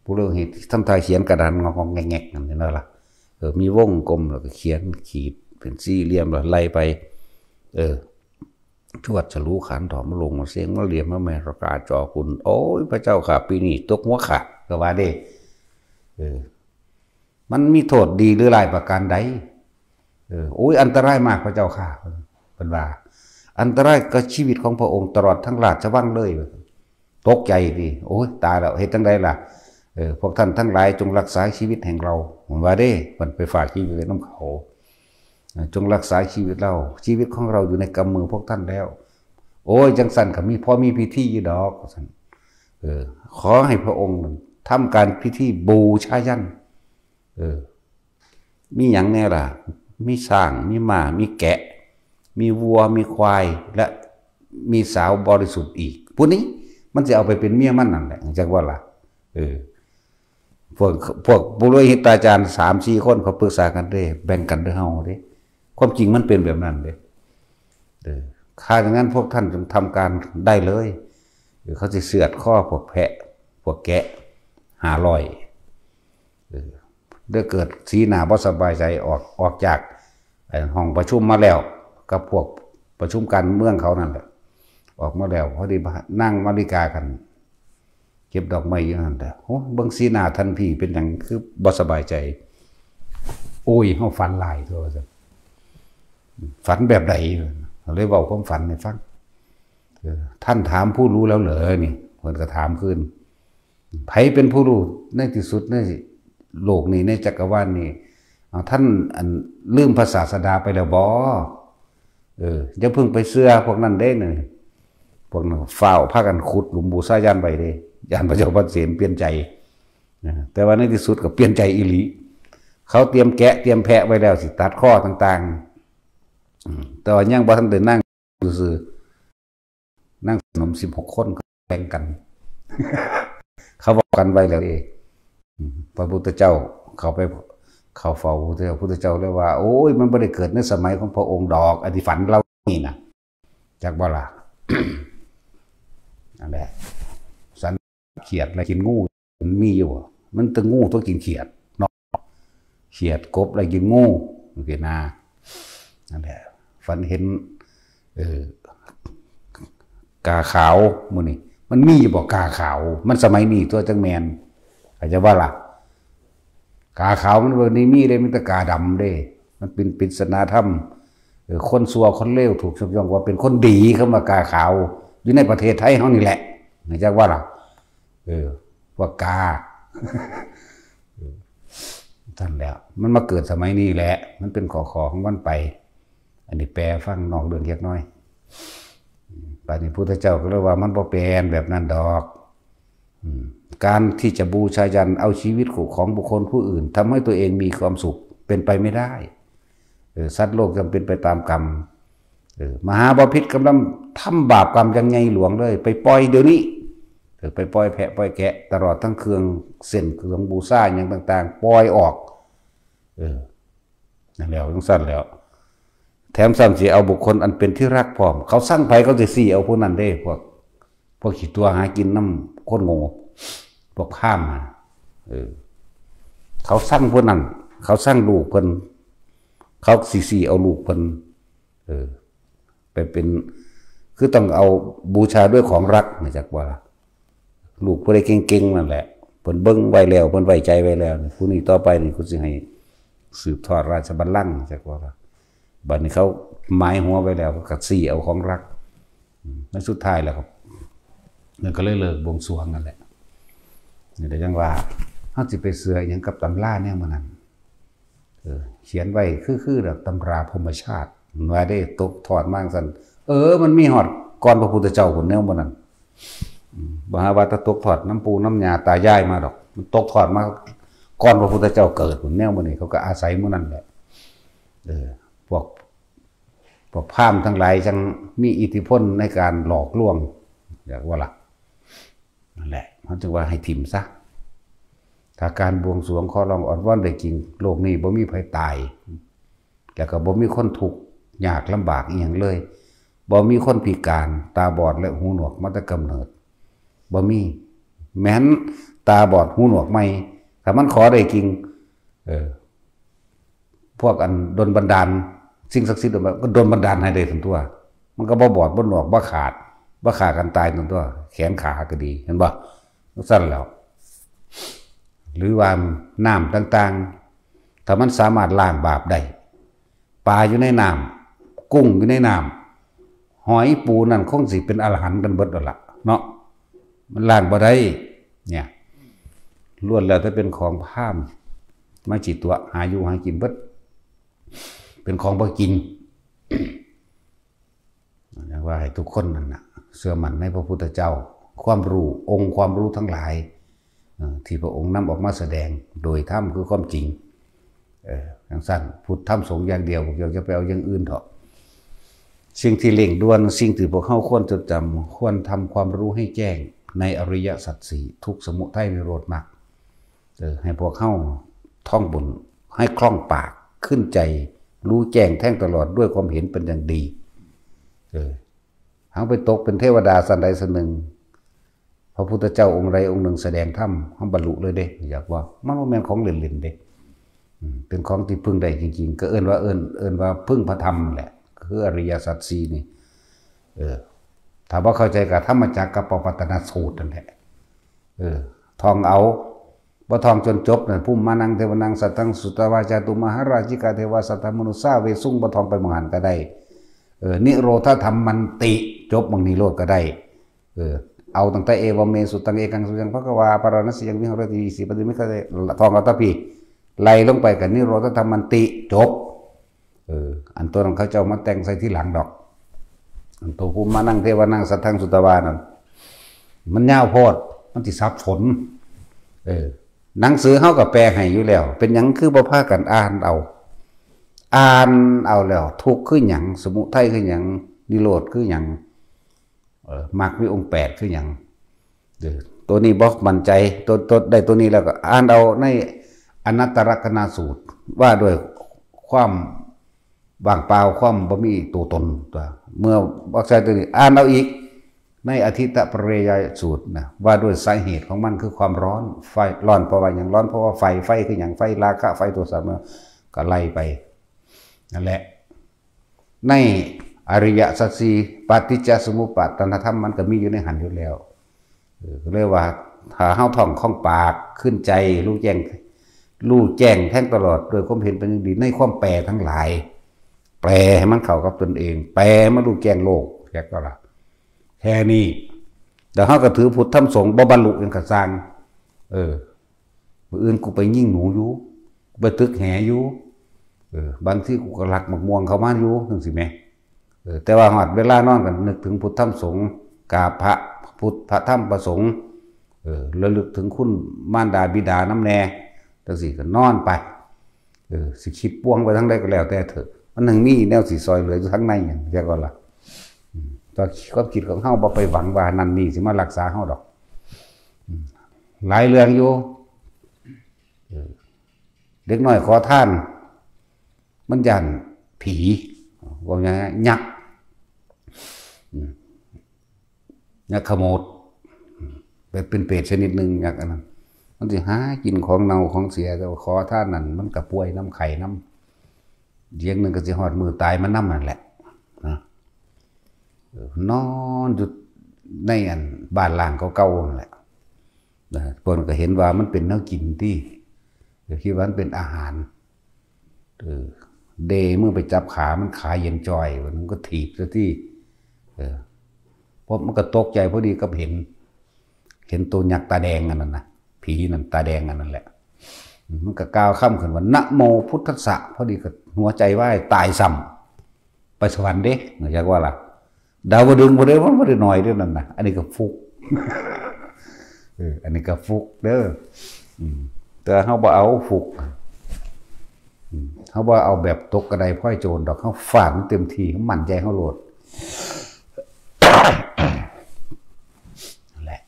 ปุโรหิตทำท่าเขียนกระดานงอกๆแงกๆ นั่นเห็นบ่ล่ะ เออ มีวงกลมแล้วก็เขียนขีดเป็นสี่เหลี่ยมแล้วไล่ไป เออ ชวดฉลูขันถอมมาลงมาเสียงมาเหลี่ยมมาแม่ประกาศจอคุณ โอ้ย พระเจ้าค่ะ ปีนี้ตกหัวขาด ก็ว่าเด้ เออ มันมีโทษดีหรือร้ายประการใด เออ โอ้ย อันตรายมากพระเจ้าค่ะ เพิ่นว่า อันตรายกับชีวิตของพระองค์ตลอดทั้งราชวังเลย ตกใจสิ โอ้ย ตายแล้ว เฮ็ดจั่งใดล่ะ เออ พวกท่านทั้งหลายจงรักษาชีวิตแห่งเรา เพิ่นว่าเด้ เพิ่นไปฝากชีวิตไว้นำเขา เออ จงรักษาชีวิตเรา ชีวิตของเราอยู่ในกำมือพวกท่านแล้ว โอ้ย จั่งซั่นก็มี พอมีพิธีอยู่ดอก ว่าซั่น เออ ขอให้พระองค์ทำการพิธีบูชายัญ เออ มีหยังแน่ล่ะ มีช้าง มีม้า มีแกะ มีวัว มีควาย และมีสาวบริสุทธิ์อีก ผู้นี้มันสิเอาไปเป็นเมียมันนั่นแหละ จักว่าล่ะ เออ พวก พวกปุโรหิตาจารย์สามสี่คนเขาปรึกษากันเด้ แบ่งกันเด้อเฮาเด้ ความจริงมันเป็นแบบนั้นเด้ เออ ถ้าอย่างนั้นพวกท่านจงทำการได้เลย เออ เขาสิเฉือดคอพวกแพะ พวกแกะ ห้าร้อย เออ ได้เกิดสีหน้าบ่สบายใจ ออก ออกจากไอ้ห้องประชุมมาแล้ว กับพวกประชุมการเมืองเขานั่นแหละ ออกมาแล้ว พอดีนางมาริกากัน เก็บดอกไม้อยู่นั่นแหละ โอ้ เบิ่งสีหน้าท่านพี่เป็นหยังคือบ่สบายใจ โอ้ย เฮาฝันร้ายตัว ว่าซั่น ฝันแบบใด เลยเว้าความฝันให้ฟัง เออ ท่านถามผู้รู้แล้วเหรอ นี่ เพิ่นก็ถามคืน ไผเป็นผู้รู้ในที่สุดในโลกนี้ ในจักรวาลนี้ เอา ท่านอันลืมพระศาสดาไปแล้วบ่ เออ อย่าเพิ่งไปเชื่อพวกนั้นเด้ นี่ พวกนั้นฟ้าวพากันขุดหลุมบูชายัญไว้เด้ ย่านพระเจ้าปเสนเปลี่ยนใจ นะ แต่ว่าในที่สุดก็เปลี่ยนใจอีหลี เขาเตรียมแกะเตรียมแพะไว้แล้ว สิตัดคอต่างๆ อืม แต่ว่ายังบ่ทันได้นั่งซื่อๆ นั่งสนมสิบหกคนก็แบ่งกัน เขาบอกกันไว้แล้วเอง อืม พระพุทธเจ้าเขาไป เขาเฝ้าพระพุทธเจ้า พุทธเจ้าเลยว่า โอ้ย มันบ่ได้เกิดในสมัยของพระองค์ดอก อันที่ฝันเล่านี่นะ จักบ่ล่ะ นั่นแหละ สันเขียดและกินงู มันมีอยู่บ่ มันแต่งูตัวกินเขียดเนาะ เขียดกบและกินงู จั่งซี้นะ นั่นแหละ ฝันเห็น เออ กาขาวมื้อนี้ มันมีอยู่บ่กาขาว มันสมัยนี้ตัวจั่งแม่น เข้าใจบ่ล่ะ กาขาวมันบ่ได้มีเด้ มีแต่กาดำเด้ มันเป็นปริศนาธรรม เออ คนชั่วคนเลวถูกยกย่องว่าเป็นคนดี คำว่ากาขาว อยู่ในประเทศไทยเฮานี่แหละ เข้าใจบ่ล่ะ เออ พวกกา เออ นั่นแหละ มันมาเกิดสมัยนี้แหละ มันเป็นข้อๆของมันไป อันนี้แปลฟังนอกเรื่องเล็กน้อย บัดนี้พุทธเจ้าก็เลยว่ามันบ่แปลนแบบนั้นดอก อืม การที่จะบูชายัญเอาชีวิตของบุคคลผู้อื่นทำให้ตัวเองมีความสุขเป็นไปไม่ได้ เออ สัตว์โลกย่อมเป็นไปตามกรรม เออ มหาบพิตรกำลังทำบาปกรรมอย่างใหญ่หลวงเลย ไปปล่อยเดี๋ยวนี้ เออ ไปปล่อยแพะปล่อยแกะ ตลอดทั้งเครื่องเส้นเครื่องบูชาอย่างต่างๆ ปล่อยออก เออ นั่นแหละ จั่งซั่นแล้ว แถมซ้ำสิเอาบุคคลอันเป็นที่รักพร้อม เขาซังไผเขาสิซี้เอาผู้นั้นเด้ พวก พวกขี้ตั๋วหากินนำคนโง่ พวกพราหมณ์น่ะ เออ เขาซังผู้นั้น เขาซังลูกเพิ่น เขาสิซี้เอาลูกเพิ่น เออ ไปเป็น คือต้องเอาบูชาด้วยของรัก จักบ่ล่ะ ลูกผู้ใดเก่งๆนั่นแหละ เพิ่นเบิ่งไว้แล้ว เพิ่นไว้ใจไว้แล้ว ผู้นี้ต่อไปนี่กูสิให้สืบทอดราชบัลลังก์ จักบ่ล่ะ บัดนี้เขาหมายหัวไว้แล้ว ก็ซี้เอาของรัก อืม ในสุดท้ายแล้วก็ นั่นก็เลยเลิกบวงสรวงนั่นแหละ นี่ก็ยังว่าเฮาสิไปเชื่ออิหยังกับตำราแนวมื้อนั้น เออ เขียนไว้คือ คือแบบตำราพรหมชาติว่าได้ตกทอดมาจั่งซั่น เออ มันมีฮอดก่อนพระพุทธเจ้าพุ้นแนวมื้อนั้น อืม บ่หาว่าแต่ตกทอดนำปู่นำย่าตายายมาดอก มันตกทอดมาก่อนพระพุทธเจ้าเกิดพุ้นแนวมื้อนี้ เขาก็อาศัยมื้อนั้นแหละ เออ พวก พวกพราหมณ์ทั้งหลายจั่งมีอิทธิพลในการหลอกลวง อยากว่าล่ะ นั่นแหละ มันจึงว่าให้ถิ่มซะ ถ้าการบวงสรวงขอร้องอ้อนวอนได้จริง โลกนี้บ่มีไผตาย แล้วก็บ่มีคนทุกข์ยากลำบากอีหยังเลย บ่มีคนพิการ ตาบอดและหูหนวกมาแต่กำเนิด บ่มี แม้นตาบอดหูหนวกใหม่ ถ้ามันขอได้จริง เออ พวกอันดลบันดาล สิ่งศักดิ์สิทธิ์ดลบัน- ก็ดลบันดาลให้ได้ซั่นตั่ว มันก็บ่บอดบ่หนวก บ่ขาด บ่ฆ่ากันตายซั่นตั่ว แขนขาก็ดี เห็นบ่ จั่งซั่นแหล้ว หรือว่าน้ำต่างๆ ถ้ามันสามารถล้างบาปได้ ปลาอยู่ในน้ำ กุ้งอยู่ในน้ำ หอยปูนั่นคงสิเป็นอรหันต์กันเบิดแล้วล่ะเนาะ มันล้างบ่ได้ เนี่ย ล้วนแล้วแต่เป็นของพราหมณ์ มาจิตตัวหาอยู่หากินเบิด เป็นของบ่กิน อยากว่าให้ทุกคนนั่นน่ะ เชื่อมั่นในพระพุทธเจ้า ความรู้ องค์ความรู้ทั้งหลาย เอ่อ ที่พระองค์นำออกมาแสดงโดยธรรมคือความจริง เออ จั่งซั่น พุทธธรรมสงฆ์อย่างเดียว พวกเจ้าจะไปเอาอย่างอื่นเถาะ สิ่งที่เร่งด่วน สิ่งที่พวกเฮาควรจดจำ ควรทำความรู้ให้แจ้งในอริยสัจสี่ ทุกข์ สมุทัย นิโรธ มรรค เออ ให้พวกเฮาท่องบน ให้คล่องปาก ขึ้นใจ รู้แจ้งแทงตลอดด้วยความเห็นเป็นอย่างดี เออ เฮาไปตกเป็นเทวดาชั้นใดชั้นหนึ่ง พระพุทธเจ้าองค์ใดองค์หนึ่งแสดงธรรม เฮาบรรลุเลยเด้ อยากว่า มันบ่แม่นของเล่นๆเด้ อืม เป็นของที่พึ่งได้จริงๆ ก็เอิ้นว่า เอิ้น- เอิ้นว่าพึ่งพระธรรมแหละ คืออริยสัจสี่นี่ เออ ถ้าบ่เข้าใจก็ธรรมจักรกัปปวัตตนสูตรนั่นแหละ เออ ท่องเอา บ่ท่องจนจบนั่น ภูมิมานังเทวานังสัตถังสุตวา จาตุมหาราชิกาเทวาสัตถมนุสสาเวสสุง บ่ท่องไปหม่องหั้นก็ได้ เออ นิโรธธรรมมันติ จบหม่องนิโรธก็ได้ เออ เอาตั้งแต่ เอวัมเมสุตัง เอกังสมิจฉังภะคะวา ปาราณสียังวิหารติ อิสิปัตติมิคขเต ท่องเอาแต่พี้ ไล่ลงไปก็นิโรธธรรมมันติ จบ เออ อันตัวนั้นเขาเจ้ามาแต่งใส่ทีหลังดอก อันตัวภูมิมานังเทวานังสัตถังสุตวานั่น มันยาวโพด มันสิสับสน เออ หนังสือเฮาก็แปลให้อยู่แล้ว เป็นหยังคือบ่พากันอ่านเอา อ่านเอาแล้ว ทุกข์คือหยัง สมุทัยคือหยัง นิโรธคือหยัง เออ มรรคมีองค์แปดคือหยัง เออ ตัวนี้บ่มั่นใจ ตัว- ตัว- ได้ตัวนี้แล้วก็อ่านเอาในอนัตตลักษณสูตร ว่าด้วยความว่างเปล่า ความบ่มีตัวตน ตัว เมื่อบ่ใช่ตัวนี้ อ่านเอาอีก ในอธิตตปริยายสูตรนะ ว่าด้วยสาเหตุของมันคือความร้อน ไฟร้อนเพราะว่าหยัง ร้อนเพราะว่าไฟ ไฟคือหยัง ไฟราคะ ไฟโทสะ มันก็ไล่ไป นั่นแหละ ในอริยสัจสี่ ปฏิจจสมุปปาทานธรรมมันก็มีอยู่ในหั้นอยู่แล้ว เออ ก็เลยว่า ถ้าเฮาท่องคล่องปาก ขึ้นใจ รู้แจ้ง รู้แจ้งแทงตลอด โดยความเห็นเป็นอย่างดี ในความแปลทั้งหลาย แปลให้มันเข้ากับตนเอง แปลให้มันรู้แจ้งโลก แค่ก็ละ แค่นี้ แล้วเฮาก็ถือพุทธธรรมสงฆ์ บ่บรรลุหยังก็ซ่าง เออ มื้ออื่นกูไปยิงหนูอยู่ กูไปตึกแหอยู่ เออ บางทีกูก็ลักหมากม่วงเข้ามาอยู่ จั่งซี้แหม เออ แต่ว่าฮอดเวลานอนก็นึกถึงพุทธธรรมสงฆ์ กราบพระพุทธพระธรรมพระสงฆ์ เออ ระลึกถึงคุณมารดาบิดานำแน่ จั่งซี้ก็นอนไป เออ สิคิดป่วงไปทางใดก็แล้วแต่เถอะ มันยังมีแนวสิซอยเหลืออยู่ทางในหยัง จักว่าล่ะ อืม แต่ความคิดของเฮาบ่ไปหวังว่านั่นนี่สิมารักษาเฮาดอก อืม หลายเรื่องอยู่ เออ เด็กน้อยขอทาน มันย้านผี ว่าไง ยักษ์ อืม ยักษ์ขโมด แบบเป็นเปรตชนิดหนึ่ง ยักษ์อันนั้น มันสิหากินของเน่าของเสีย แต่ว่าขอทานนั่น มันก็ป่วยนำไข้นำ เดี๋ยวหนึ่งก็สิฮอดมื้อตายมันนำนั่นแหละ นะ เออ นอนอยู่ในอันบ้านร้างเก่าๆนั่นแหละ นะ เพิ่นก็เห็นว่ามันเป็นแนวกินติ ก็คิดว่ามันเป็นอาหาร เออ เด้มือไปจับขามัน ขาเย็นจ่อย มันก็ถีบซะติ เออ เพราะมันก็ตกใจพอดีกับเห็น เห็นตัวยักษ์ตาแดงอันนั้นนะ ผีนั่นตาแดงอันนั้นแหละ มันก็กล่าวคำขึ้นว่า "นะโมพุทธัสสะ" พอดีก็หัวใจวายตายซ้ำ ไปสวรรค์เด้ อยากว่าล่ะ ดาวดึงส์บ่ได้ มันบ่ได้น้อยเด้อนั่นนะ อันนี้ก็ฟุก เออ อันนี้ก็ฟุกเด้อ อืม แต่เฮาบ่เอาฟุก อืม เฮาบ่เอาแบบตกกระไดพลอยโจรดอก เฮาฟาดมันเต็มที่ เฮามั่นใจเฮาโลด นั่นแหละ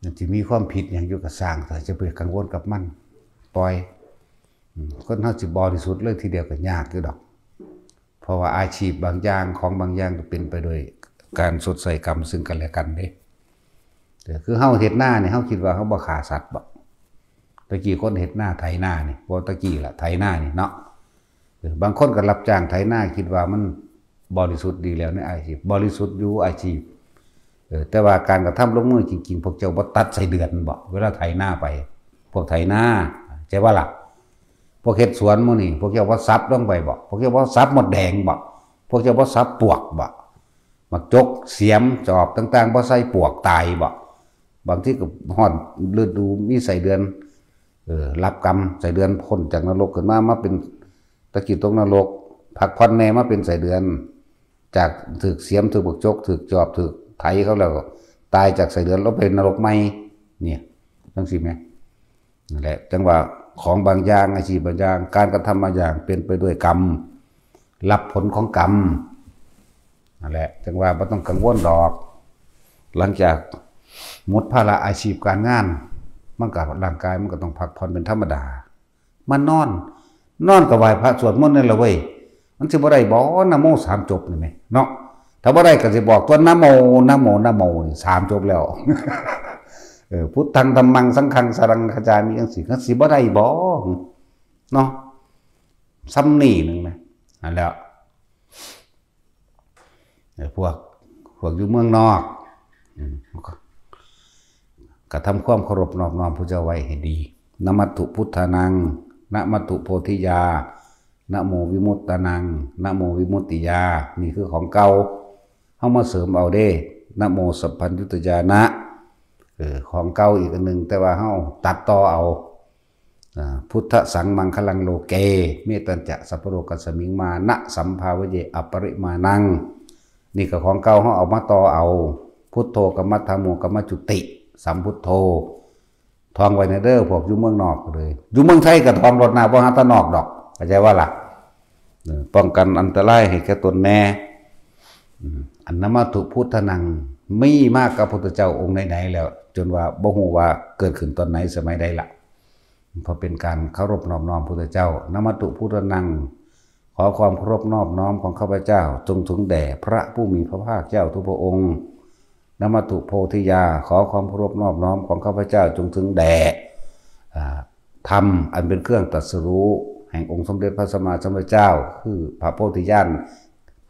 มันสิมีความผิดหยังอยู่ก็ซ่าง ถ้าจะไปกังวลกับมัน ปล่อย อืม คนเฮาสิบริสุทธิ์เลยทีเดียวก็ยากอยู่ดอก เพราะว่าอาชีพบางอย่าง ของบางอย่างก็เป็นไปโดยการชดใช้กรรมซึ่งกันและกันเด้ แต่คือเฮาเฮ็ดนานี่ เฮาคิดว่าเฮาบ่ฆ่าสัตว์บ่ ตะกี้คนเฮ็ดนาไถนานี่ บ่ตะกี้ล่ะ ไถนานี่เนาะ เออ บางคนก็รับจ้างไถนา คิดว่ามันบริสุทธิ์ดีแล้วในอาชีพ บริสุทธิ์อยู่อาชีพ เออ แต่ว่าการกระทำลงมือจริงๆ พวกเจ้าบ่ตัดไส้เดือนบ่ เวลาไถนาไป พวกไถนา ใช่บ่ล่ะ พวกเฮ็ดสวนหมู่นี่ พวกเจ้าบ่สับลงไปบ่ พวกเจ้าบ่สับมดแดงบ่ พวกเจ้าบ่สับปวกบ่ หมากจก เสียม จอบต่างๆ บ่ใส่ปวกตายบ่ บางทีก็ฮอดฤดูมีไส้เดือน เออ รับกรรม ไส้เดือนพ้นจากนรกขึ้นมา มาเป็น ตะกี้ตกนรก พักผ่อนแน่ มาเป็นไส้เดือน จากถืกเสียม ถืกหมากจก ถืกจอบ ถืกไถเขาแล้วก็ตายจากไส้เดือน ลงไปนรกใหม่ เนี่ย จังซี่แหม นั่นแหละ จังว่าของบางอย่าง อาชีพบางอย่าง การกระทำบางอย่างเป็นไปด้วยกรรม รับผลของกรรม นั่นแหละ จังว่าบ่ต้องกังวลดอก หลังจากหมดภาระอาชีพการงาน มันก็ ร่างกายมันก็ต้องพักผ่อนเป็นธรรมดา มานอน นอนก็ไหว้พระสวดมนต์นั่นแหละเว้ย มันสิบ่ได้บ่ นะโมสามจบนี่แหมเนาะ ถ้าบ่ได้ก็สิบอกตัว นะโม นะโม นะโม นี่สามจบแล้ว เออ พุทธัง ธัมมัง สังฆัง สรณัง คัจฉามิ จังซี่ ก็สิบ่ได้บ่ เนาะ ซ้ำนี่หนึ่งนะ นั่นแหละ เออ พวก พวกอยู่เมืองนอก อืม ก็ทำความเคารพนอบน้อมพระเจ้าไว้ให้ดี นะมัตถุพุทธานัง นะมัตถุโพธิยา นะโมวิมุตตานัง นะโมวิมุตติยา นี่คือของเก่า เฮามาเสริมเอาเด้ นะโมสัพพัญญุตยานะ เออ ของเก่าอีกอันหนึ่ง แต่ว่าเฮาตัดต่อเอา อ่า พุทธสังมังคลังโลเก เมตัญจะสัพพะโลกัสมิง มานะสัมภาเวเย อัปปริมาณัง นี่ก็ของเก่า เฮาเอามาต่อเอา พุทโธ กัมมัฏฐาโม กัมมจุติ สัมพุทโธ ท่องไว้ในเด้อ พวกอยู่เมืองนอกก็เลย อยู่เมืองไทยก็ท่องโลดนะ บ่หาตะนอกดอก เข้าใจว่าล่ะ เออ ป้องกันอันตรายให้แก่ตนแน่ อืม อันนะมัตถุพุทธานัง มีมากับพุทธเจ้าองค์ไหนๆแล้ว จนว่าบ่ฮู้ว่าเกิดขึ้นตอนไหนสมัยใดละ เพราะเป็นการเคารพนอบน้อมพุทธเจ้า นะมัตถุพุทธานัง ขอความเคารพนอบน้อมของข้าพเจ้าจงถึงแด่พระผู้มีพระภาคเจ้าทุกพระองค์ นะมัตถุโพธิยา ขอความเคารพนอบน้อมของข้าพเจ้าจงถึงแด่ อ่า ธรรมอันเป็นเครื่องตรัสรู้แห่งองค์สมเด็จพระสัมมาสัมพุทธเจ้า คือพระโพธิญาณ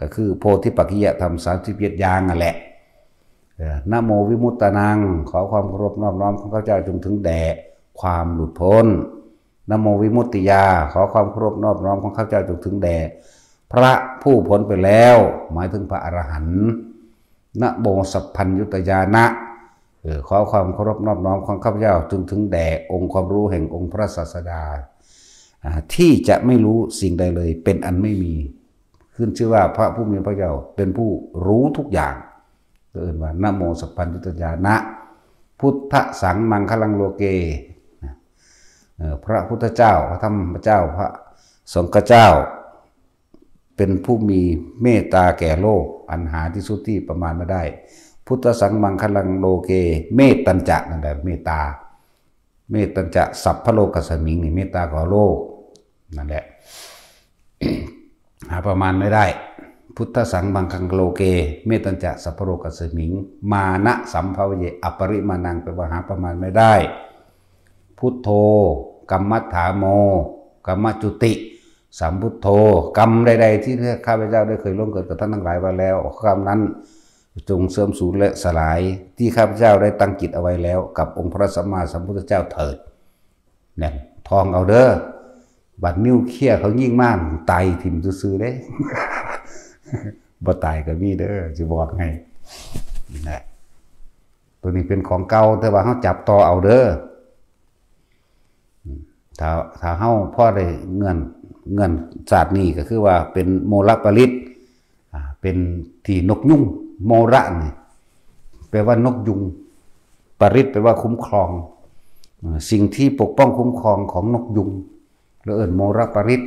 ก็คือโพธิปักขิยธรรมสามสิบเจ็ดอย่างนั่นแหละ เอ่อ นะโมวิมุตตานัง ขอความเคารพนอบน้อมของข้าพเจ้าจงถึงแด่ความหลุดพ้น นะโมวิมุตติยา ขอความเคารพนอบน้อมของข้าพเจ้าจงถึงแด่พระผู้พ้นไปแล้ว หมายถึงพระอรหันต์ นะโมสัพพัญญุตยานะ เออ ขอความเคารพนอบน้อมของข้าพเจ้าจงถึงแด่องค์ความรู้แห่งองค์พระศาสดา อ่า ที่จะไม่รู้สิ่งใดเลย เป็นอันไม่มี ขึ้นชื่อว่าพระผู้มีพระเจ้าเป็นผู้รู้ทุกอย่าง ก็เอิ้นว่านะโมสัพพัญญุตยานะ พุทธสังมังคลังโลเก นะ เอ่อ พระพุทธเจ้า พระธรรมเจ้า พระสงฆ์เจ้า เป็นผู้มีเมตตาแก่โลก อันหาที่สุดที่ประมาณไม่ได้ พุทธสังมังคลังโลเก เมตตัญจะ นั่นแหละ เมตตา เมตตัญจะสัพพะโลกัสมิง นี่เมตตาขอโลก นั่นแหละ หาประมาณไม่ได้ พุทธสังมังคลังโลเก เมตตัญจะสัพพะโลกัสมิง มานะสัมภาเวเย อัปปริมาณัง แปลว่าหาประมาณไม่ได้ พุทโธ กัมมัฏฐาโม กัมมจุติ สัมพุทโธ กรรมใดๆที่ข้าพเจ้าได้เคยล่วงเกินกับท่านทั้งหลายไว้แล้ว กรรมนั้นจงเสื่อมสูญและสลาย ที่ข้าพเจ้าได้ตั้งจิตเอาไว้แล้ว กับองค์พระสัมมาสัมพุทธเจ้าเถิด เนี่ย ท่องเอาเด้อ บัดนิวเคลียร์เขายิงมา ตายถิ่มซื่อๆเด้ บ่ตายก็มีเด้อ สิบอกให้ นะ ตัวนี้เป็นของเก่า แต่ว่าเฮาจับต่อเอาเด้อ ถ้า ถ้าเฮาพอได้เงิน เงินศาสตร์นี้ก็คือว่าเป็นโมลปริต อ่า เป็นที่นกยุง โมระนี่แปลว่านกยุง ปริตแปลว่าคุ้มครอง อ่า สิ่งที่ปกป้องคุ้มครองของนกยุง แล้วเอิ้นโมระปริต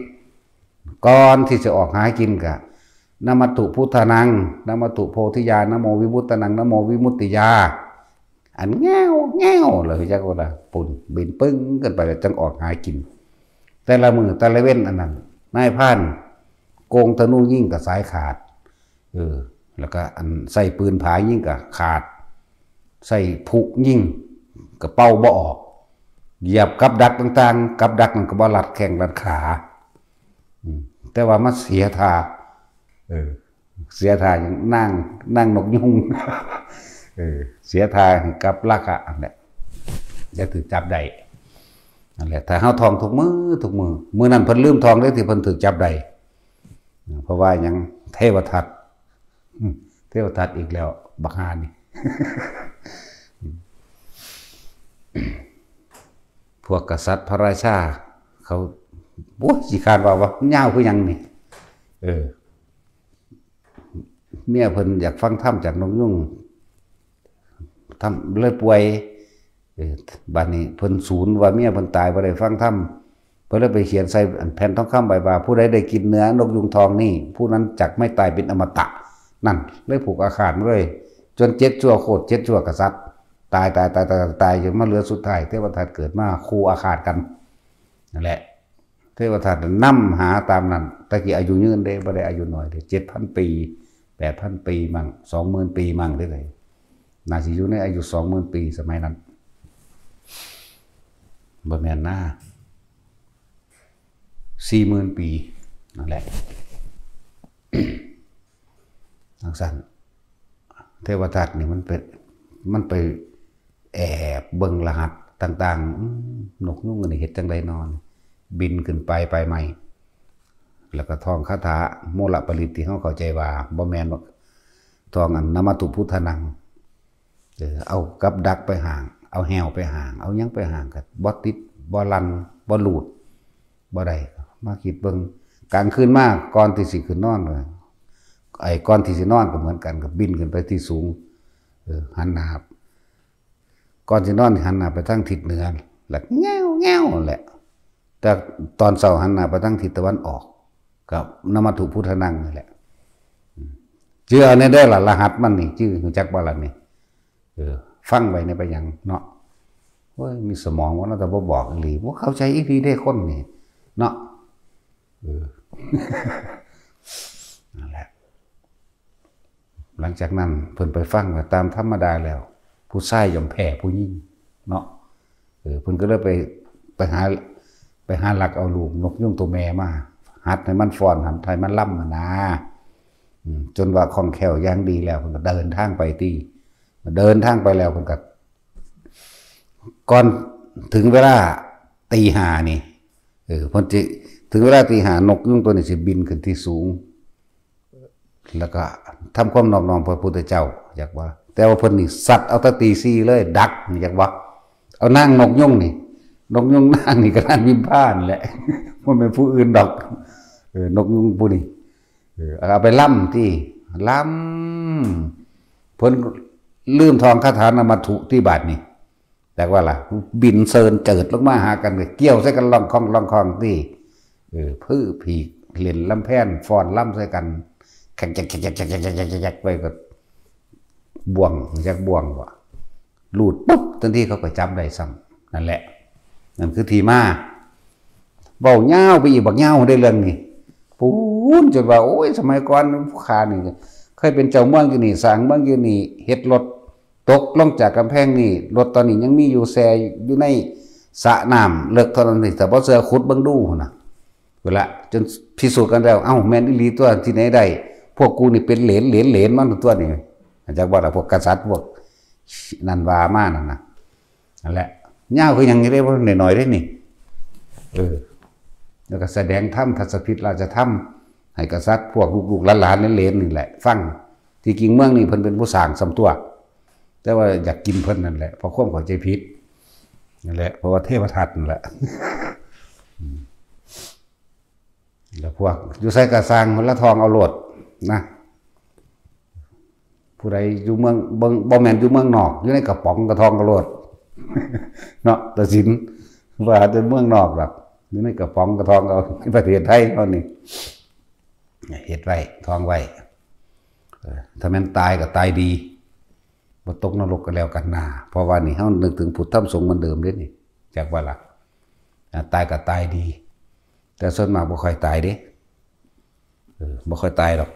ก่อนที่จะออกหากินกะ นมัตถุพุทธานัง นมัตถุโพธิยา นะโมวิมุตตานัง นะโมวิมุตติยา อันแง่วแง่วเลยจักว่าละ ปุ่นบินปึ้งกันไปแล้วจังออกหากิน แต่ละมือแต่ละเว้นอันนั้น นายพรานโกงธนูยิงกับสายขาด เออ แล้วก็อันใส่ปืนผายิงกับขาด ใส่ผุยิงกับเป่าบ่ออก เหยียบกับดักต่างๆ กับดักมันก็บ่รัดแข้งรัดขา อืม แต่ว่ามาเสียท่า เออ เสียท่าอย่างนาง นางนกยุง เออ เสียท่ากับราคะอันเนี้ย จะถือจับได้ นั่นแหละ ถ้าเฮาท่องทุกมื้อทุกมื้อ มื้อนั้นเพิ่นลืมท่องเด้ที่เพิ่นถือจับได้ เพราะว่าหยัง เทวทัต อืม เทวทัตอีกแล้ว บักฮานี่ พวกกษัตริย์พระราชา เขา โอ้ย สิคร้านว่า ว่ายาวคือหยังนี่ เออ เมียเพิ่นอยากฟังธรรมจากนกยุง ธรรมเลยป่วย เออ บัดนี้เพิ่นสูนว่าเมียเพิ่นตายบ่ได้ฟังธรรม เพิ่นเลยไปเขียนใส่แผ่นทองคำไว้ว่า ผู้ใดได้กินเนื้อนกยุงทองนี่ ผู้นั้นจักไม่ตายเป็นอมตะ นั่น เลยผูกอาฆาตเลย จนเจ็ดชั่วโคตร เจ็ดชั่วกษัตริย์ ตาย ตาย ตาย ตาย ตาย จนมาเหลือสุดท้าย เทวทัตเกิดมาคู่อาฆาตกัน นั่นแหละ เทวทัตนำหาตามนั้น ตะกี้อายุยืนเด้ บ่ได้อายุน้อยเด้ เจ็ดพันปี แปดพันปีมั่ง สองหมื่นปีมั่งเด้ น่าสิอยู่ในอายุสองหมื่นปีสมัยนั้น บ่แม่นนะ สี่หมื่นปี นั่นแหละ จังซั่น เทวทัตนี่มันเป็น มันไปแอบเบิ่งรหัสต่างๆ อืม นกยุงอันนี้เฮ็ดจั่งใดนอน บินขึ้นไป ไปใหม่ แล้วก็ท่องคาถาโมลปริตที่เฮาเข้าใจว่าบ่แม่นดอก ท่องอันนมัตถุพุทธานัง เออ เอากับดักไปห้าง เอาแฮวไปห้าง เอาหยังไปห้าง ก็บ่ติด บ่ลั่น บ่หลุด บ่ได้ มาคิดเบิ่ง กลางคืนมา ก่อนที่สิขึ้นนอน ไอ้ก่อนที่สินอนก็เหมือนกัน ก็บินขึ้นไปที่สูง เออ หันหน้า ก่อนสินอนหันหน้าไปทางทิศเหนือ แล้วแง่วแง่วแหละ แต่ตอนเช้าหันหน้าไปทางทิศตะวันออก กับนมัตถุพุทธานังนี่แหละ อืม ชื่อเอาแน่เด้อล่ะ รหัสมันนี่ ชื่อรู้จักบ่ล่ะนี่ เออ ฟังไว้เนี่ยไปหยังเนาะ โอ้ย มีสมองบ่เนาะ แต่บ่บอกอีหลี บ่เข้าใจอีหลีเด้คนนี่ เนาะ เออ นั่นแหละ หลังจากนั้นเพิ่นไปฟังว่าตามธรรมดาแล้ว ผู้ชายย่อมแพ้ผู้หญิงเนาะ เออ เพิ่นก็เลยไป ไปหา ไปหาลักเอาลูกนกยุงตัวแม่มา หัดให้มันฟ้อน หัดให้มันรำหั้นนะ อืม จนว่าคล่องแคล่วอย่างดีแล้ว เพิ่นก็เดินทางไปติ เดินทางไปแล้วเพิ่นก็ ก่อนถึงเวลาตีห้านี่ เออ เพิ่นสิ ถึงเวลาตีห้านกยุงตัวนี้สิบินขึ้นที่สูง แล้วก็ทำความนอบน้อมพระพุทธเจ้า อยากว่า แต่ว่าเพิ่นนี่สัตว์เอาแต่ตีสี่เลย ดัก อยากว่า เอานางนกยุงนี่ นกยุงนางนี่ก็นางพิมพานั่นแหละ บ่แม่นผู้อื่นดอก เออ นกยุงผู้นี้ เออ เอาไปล่ำที่ ล่ำ เพิ่นลืมท่องคาถานมัตถุที่บาดนี่ จักว่าล่ะ บินเซินเจิดลงมาหากัน ก็เกี่ยวใส่กันล่องคองล่องคองที่ เออ พื้อผีกเล่นลำแพนฟ้อนลำใส่กัน แขกแจกแขกแจกแขกแจกแขกแจกไปก็ บ่วง จักบ่วงบ่ หลุดปุ๊บ ทันทีเขาก็จับได้ซ้ำ นั่นแหละ นั่นคือที่มา เว้ายาวไปอีกบักยาวได้เรื่องนี้ ปูนจนว่า โอ้ย สมัยก่อนผู้ข้านี่ เคยเป็นเจ้าเมืองอยู่นี่ สร้างเมืองอยู่นี่ เฮ็ดรถตกลงจากกำแพงนี่ รถตอนนี้ยังมีอยู่แช่อยู่ในสระน้ำเลิกเท่านั้นนี่ แต่บ่เชื่อขุดเบิ่งดูหั่นน่ะ เวลาจนพิสูจน์กันแล้ว เอ้า แม่นอีหลีตัว ที่ไหนได้ พวกกูนี่เป็นเหลน เหลน เหลนมันตัวนี่ จักว่าล่ะ พวกกษัตริย์ พวกนั่นว่ามานั่นน่ะ นั่นแหละ ยาวคือหยังอยู่เด้ บ่น้อยๆเด้นี่ เออ แล้วก็แสดงธรรม ทัศพิธราชธรรม ให้กษัตริย์ พวกลูกๆหลานๆเหลนๆนี่แหละ ฟัง ที่จริงเมืองนี่เพิ่นเป็นผู้สร้างซ้ำตัว แต่ว่าอยากกินเพิ่นนั่นแหละ เพราะความเข้าใจผิดนั่นแหละ เพราะว่าเทวทัตนั่นแหละ อืม แล้วพวกอยู่ไสกะซ่าง มันละทองเอาโลดนะ ผู้ใดอยู่เมือง เบิ่ง บ่แม่นอยู่เมืองนอก อยู่ในกระป๋องกะทองเอาโลด เนาะ ตัดสินว่าแต่เมืองนอกดอก อยู่ในกระป๋องกะทองเอา ในประเทศไทยเฮานี่ เฮ็ดไว้ ทองไว้ เออ ถ้าแม่นตายก็ตายดี บ่ตกนรกก็แล้วกันนา เพราะว่านี่เฮานึกถึงพุทธธรรมสงฆ์เหมือนเดิมเด้นี่ จักว่าล่ะ อ่า ตายก็ตายดี แต่ส่วนมากบ่ค่อยตายเด้ เออ บ่ค่อยตายดอก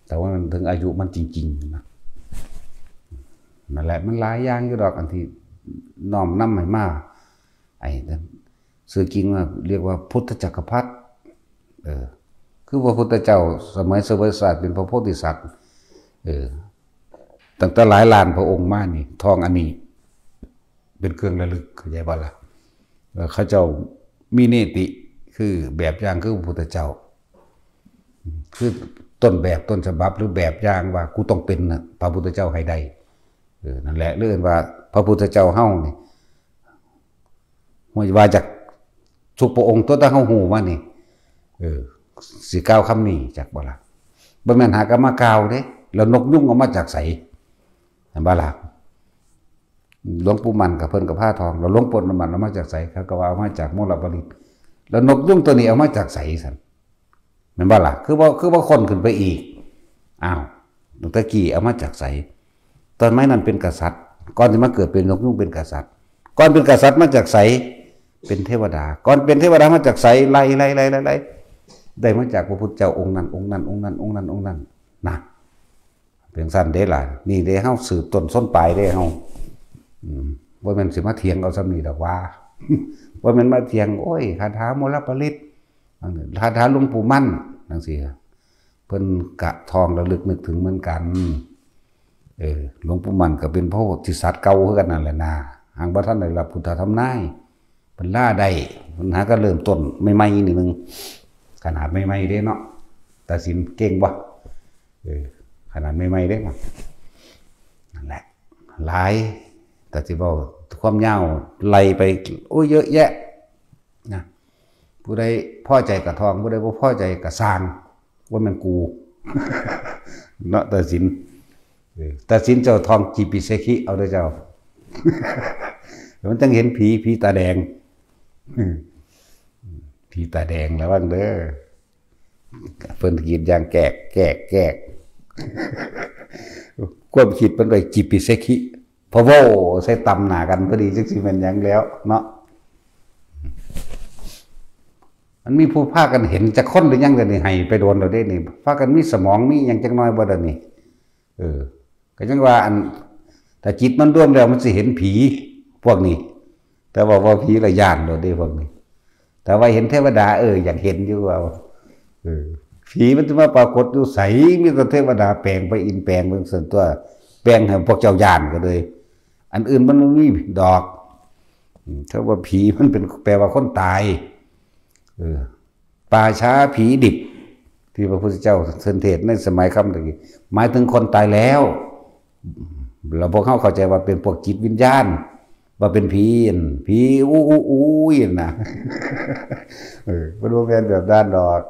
แต่ว่ามันถึงอายุมันจริงๆนะ นั่นแหละ มันหลายอย่างอยู่ดอก อันที่น้อมนำให้มา ไอ้นั่น ชื่อจริงว่าเรียกว่าพุทธจักรพรรดิ เออ คือพระพุทธเจ้าสมัยเสวยศาสตร์เป็นพระโพธิสัตว์ เออ ตั้งแต่หลายล้านพระองค์มานี่ ทองอันนี้ เป็นเครื่องระลึก เข้าใจบ่ล่ะ เออ เขาเจ้ามีเนติ คือแบบอย่างคือพระพุทธเจ้า คือต้นแบบต้นฉบับหรือแบบอย่างว่ากูต้องเป็นน่ะ พระพุทธเจ้าให้ได้ เออ นั่นแหละ เรียกว่าพระพุทธเจ้าเฮานี่ ว่าจากทุกพระองค์ตัวแต่เฮาฮู้มานี่ เออ สิกล่าวคำนี้จักบ่ล่ะ บ่แม่นหากะมากล่าวเด้ แล้วนกยุงเอามาจากไส เห็นบ่ล่ะ หลวงปู่มั่นกับเพิ่นก็พาทอง แล้วหลวงปู่มั่นเอามาจากไส เขาก็ว่าเอามาจากมลปริต แล้วนกยุงตัวนี้เอามาจากไสซั่น แม่นบ่ล่ะ คือบ่ คือบ่ค้นขึ้นไปอีก อ้าว ตะกี้เอามาจากไส ตอนไม้นั้นเป็นกษัตริย์ ก่อนสิมาเกิดเป็นนกยุงเป็นกษัตริย์ ก่อนเป็นกษัตริย์มาจากไส เป็นเทวดา ก่อนเป็นเทวดามาจากไส ไล่ ไล่ ไล่ ไล่ ไล่ ได้มาจากพระพุทธเจ้าองค์นั้น องค์นั้น องค์นั้น องค์นั้น องค์นั้น นะ เป็นซั่นเด้ล่ะ นี่เด้เฮาสืบต้นส้นปลายเด้เฮา อืม บ่แม่นสิมาเถียงเอาส่ำนี้ดอกว่า บ่แม่นมาเถียง โอ้ย คาถามลปริต คาถาหลวงปู่มั่น จั่งซี้ เพิ่นกะทองระลึกนึกถึงเหมือนกัน เออ หลวงปู่มั่นก็เป็นพระโพธิสัตว์เก่าคือกันนั่นแหละนะ หากบ่ทันได้รับพุทธธรรมนาย เพิ่นลาได้ เพิ่นหาก็เริ่มต้นใหม่ๆนิดนึง ขนาดใหม่ๆเด้เนาะ ตัดสินเก่งบ่ เออ ขนาดใหม่ๆเด้เนาะ นั่นแหละ หลาย แต่สิเว้าความยาวไล่ไป โอ้ย เยอะแยะ นะ ผู้ใดพอใจกะทอง ผู้ใดบ่พอใจกะซ่าง ว่าแม่นกู เนาะ ตัดสิน เออ ตัดสินเจ้าทอง จี พี เซคิ เอาเด้อเจ้า มันจั่งเห็นผี ผีตาแดง อืม ผีตาแดง ระวังเด้อ เพิ่นกรีดยางแกก แกก แกก ความคิดเพิ่นก็ จี พี เซคิ พะโว้ใส่ตำหน้ากันพอดี จักสิแม่นหยังแล้วเนาะ มันมีผู้พากันเห็นจักคนหรือยัง เดี๋ยวนี้ให้ไปโดนแล้วเด้นี่ พากันมีสมองมีหยังจักหน่อยบ่เดี๋ยวนี้ เออ ก็ยังว่าอัน ถ้าจิตมันรวมแล้วมันสิเห็นผี พวกนี้ แต่ว่า ว่าผีละย่านโลดเด้พวกนี้ แต่ว่าเห็นเทวดา เออ อยากเห็นอยู่ว่า เออ ผีมันจะมาปรากฏอยู่ไส มีแต่เทวดาแปลงไปอินแปลงเบิ่งส่วนตัว แปลงให้พวกเจ้าย่านก็เลย อันอื่นมันบ่มีดอก อืม ถ้าว่าผีมันเป็นแปลว่าคนตาย เออ ป่าช้าผีดิบ ที่พระพุทธเจ้าเทศน์ในสมัยคำตะกี้ หมายถึงคนตายแล้ว แล้วพวกเขาเข้าใจว่าเป็นพวกจิตวิญญาณ ว่าเป็นผีนั่น ผีอู้อู้อู้นั่นนะ เออ บ่แม่นแบบนั้นดอก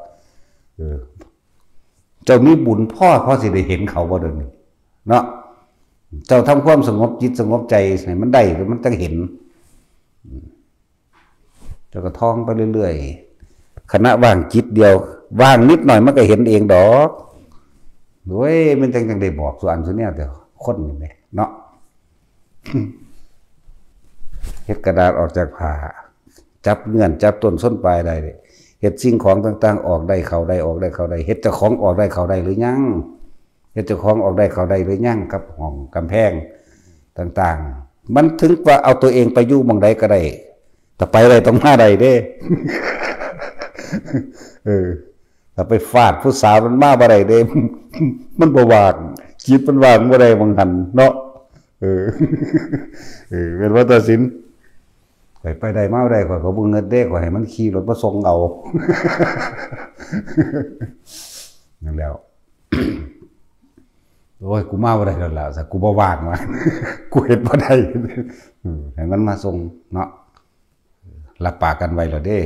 เออ เจ้ามีบุญพอ พอสิได้เห็นเขาบ่เดี๋ยวนี้ เนาะ เจ้าทำความสงบจิตสงบใจให้มันได้ แล้วมันจั่งเห็น อืม เจ้าก็ท่องไปเรื่อยๆ ขณะว่างจิตเดียว ว่างนิดหน่อยมันก็เห็นเองดอก โอ้ย มันจั่ง จั่งได้บอกสู่อันสู่แนว แต่คนนี่แหมเนาะ เฮ็ดกระดาษออกจากผ้า จับเงื่อน จับต้นส้นปลายได้ เฮ็ดสิ่งของต่างๆ ออกได้เข้าได้ ออกได้เข้าได้ เฮ็ดเจ้าของออกได้เข้าได้หรือยัง เฮ็ดเจ้าของออกได้เข้าได้หรือยัง กับห้องกำแพงต่างๆ มันถึงว่าเอาตัวเองไปอยู่หม่องใดก็ได้ แต่ไปได้ต้องมาได้เด้ เออ ถ้าไปฟาดผู้สาวมันมาบ่ได้เด้ มันบ่ว่าง จิตมันว่างบ่ได้หม่องหั้นเนาะ เออ เออ เป็นว่าตัดสิน ข่อยไปได้มาบ่ได้ ข่อยก็บ่เงินเด้ ข่อยให้มันขี่รถมาส่งเอา นั่นแหล้ว โอ้ย กูมาบ่ได้แล้วล่ะ แต่กูบ่ว่างว่ะ กูเฮ็ดบ่ได้ อืม ให้มันมาส่งเนาะ รับปากกันไว้แล้วเด้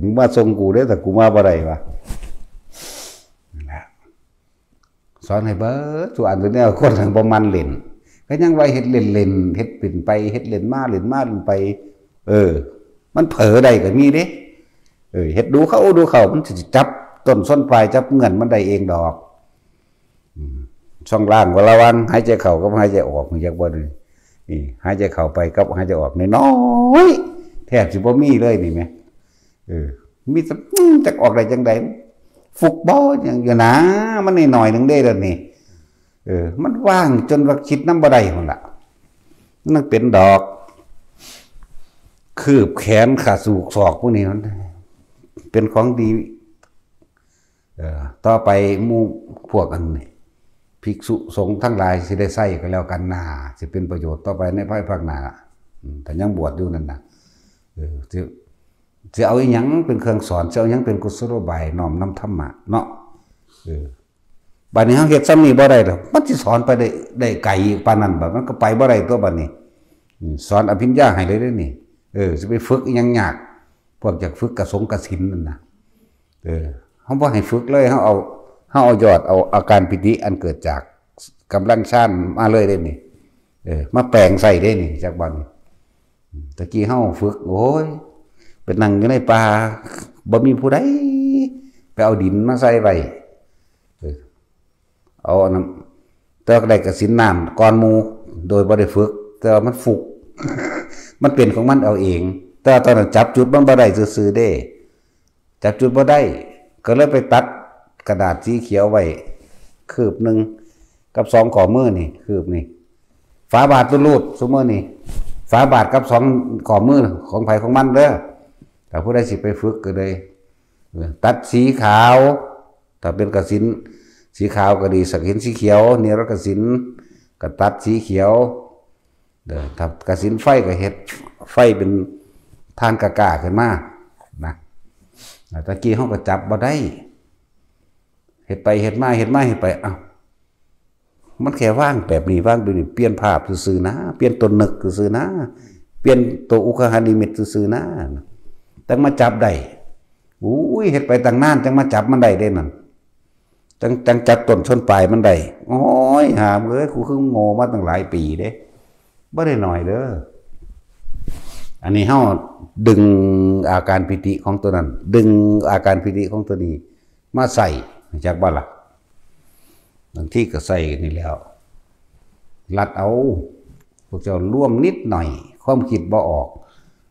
มึงมาส่งกูเด้ แต่กูมาบ่ได้ว่ะ นั่นแหละ สอนให้เบิดทุกอันตัวเนี้ย คนบ่มันเล่น ก็ยังว่าเฮ็ดเล่นๆ เฮ็ดเล่นไป เฮ็ดเล่นมา เล่นมา เล่นไป เออ มันเผลอได้ก็มีเด้ เออ เฮ็ดดูเข้า ดูเข้า มันสิจับต้นส้นปลาย จับเงื่อนมันได้เองดอก อืม ช่องว่างก็ระหว่างหายใจเข้ากับหายใจออก มีจักบ่นี่ นี่ หายใจเข้าไปกับหายใจออกน้อยๆ แทบสิบ่มีเลยนี่แหม เออ มีแต่ อืม จักออกได้จังใด ฟุกบ่ หยังอยู่นะ มันน้อยๆ หนึ่งเด้เดี๋ยวนี้ เออ มันว่างจนว่าคิดนำบ่ได้พุ่นล่ะ มันเป็นดอก คืบแขนขาสูกศอกพวกนี้มัน เป็นของดี เออ ต่อไปหมู่พวกอันนี้ ภิกษุสงฆ์ทั้งหลายสิได้ใช้ก็แล้วกันนา สิเป็นประโยชน์ต่อไปในภายภาคหน้า อืม ถ้ายังบวชอยู่นั่นน่ะ เออ สิ สิเอาอีหยังเป็นเครื่องสอน สิเอาหยังเป็นกุศโลบายน้อมนำธรรมะเนาะ เออ บัดนี้เฮาเฮ็ดส่ำนี้บ่ได้ดอก มันสิสอนไปได้ ได้ไกลปานนั้นบ่ มันก็ไปบ่ได้ตัวบัดนี้ อืม สอนอภิญญาให้เลยเด้อนี่ เออ สิไปฝึกอีหยังยาก พวกอยากฝึกกสิณกสิณนั่นน่ะ เออ เฮาบ่ให้ฝึกเลย เฮาเอา เฮาเอายอด เอาอาการปีติอันเกิดจากกำลังฌานมาเลยเด้อนี่ เออ มาแปลงใส่เด้อนี่ จักบัดนี้ ตะกี้เฮาฝึก โอ้ย ไปนั่งอยู่ในป่า บ่มีผู้ใดไปเอาดินมาใส่ไว้ เออ เอาอันนั้น แต่ว่าได้กสิณน้ำก่อนหมู่ โดยบ่ได้ฝึก แต่ว่ามันฟุก มันเป็นของมันเอาเอง แต่ว่าตอนนั้นจับจุดมันบ่ได้ซื่อๆ เด้ จับจุดบ่ได้ ก็เลยไปตัดกระดาษสีเขียวไว้ คืบหนึ่ง กับสองข้อมือนี่ คืบนี่ ฝาบาทรูดๆ ซุมื้อนี่ ฝาบาทกับสองข้อมือของไผของมันเด้อ ถ้าผู้ใดสิไปฝึกก็เลย เออ ตัดสีขาว ถ้าเป็นกสิณสีขาวก็ดี กสิณสีเขียว เนรกสิณก็ตัดสีเขียว เด้อ ถ้ากสิณไฟก็เฮ็ดไฟเป็นทานกะกะขึ้นมา นะ ตะกี้เฮาก็จับบ่ได้ เฮ็ดไปเฮ็ดมา เฮ็ดมา เฮ็ดไป อ้าว มันแค่วางแบบนี้ วางแบบนี้ เปลี่ยนภาพซื่อๆ นะ เปลี่ยนตัวนึกซื่อๆ นะ เปลี่ยนตัวอุคหานิมิตซื่อๆ นะ แต่มาจับได้ อุ้ย เฮ็ดไปตั้งนาน จังมาจับมันได้เด้นั่น จัง จังจับต้นชนปลายมันได้ โอ้ย หามเอ้ย กูคือโง่มาตั้งหลายปีเด้ บ่ได้น้อยเด้อ อันนี้เฮาดึงอาการปีติของตัวนั้น ดึงอาการปีติของตัวนี้ มาใส่ จักบ่ล่ะ บางทีก็ใส่นี่แหล้ว ลัดเอา พวกเจ้าร่วมนิดหน่อย ความคิดบ่ออก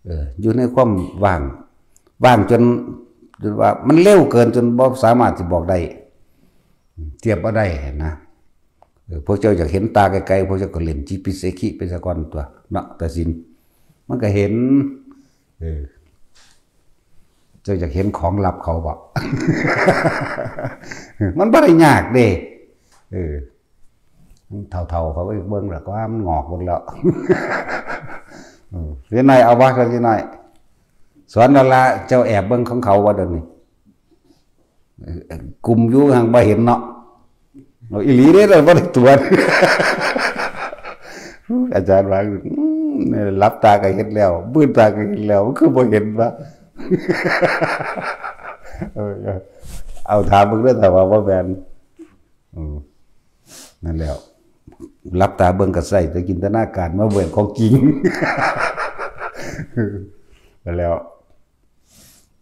เออ อยู่ในความว่าง ว่างจน จนว่ามันเร็วเกินจนบ่สามารถสิบอกได้ เทียบบ่ได้นะ เออ พวกเจ้าอยากเห็นตาไกลๆ พวกเจ้าก็เล่นจิปปิเสขิไปซะก่อนตัว เนาะ กสิณ มันก็เห็น เออ เจ้าอยากเห็นของลับเขาบ่ มันบ่ได้ยากเด้ เออ เฒ่าๆ เขาไปเบิ่งแล้วก็ว่ามันงอกหมดแล้ว เออ เรียนหน่อยเอาบ่ เรียนหน่อย สอนแล้วละ เจ้าแอบเบิ่งของเขาบ่เดี๋ยวนี้ เออ กลุ่มอยู่ห่างบ่เห็นเนาะ เอาอีหลีเด้ เราบ่ได้ตรวจ อาจารย์ว่า อืม หลับตาก็เห็นแล้ว มืดตาก็เห็นแล้ว มันคือบ่เห็นวะ เออ เอาถามเบิ่งเด้อ ถ้าว่าบ่แม่น อืม นั่นแหล้ว หลับตาเบิ่งก็ใส่แต่จินตนาการมาเบิ่งของจริง นั่นแหล้ว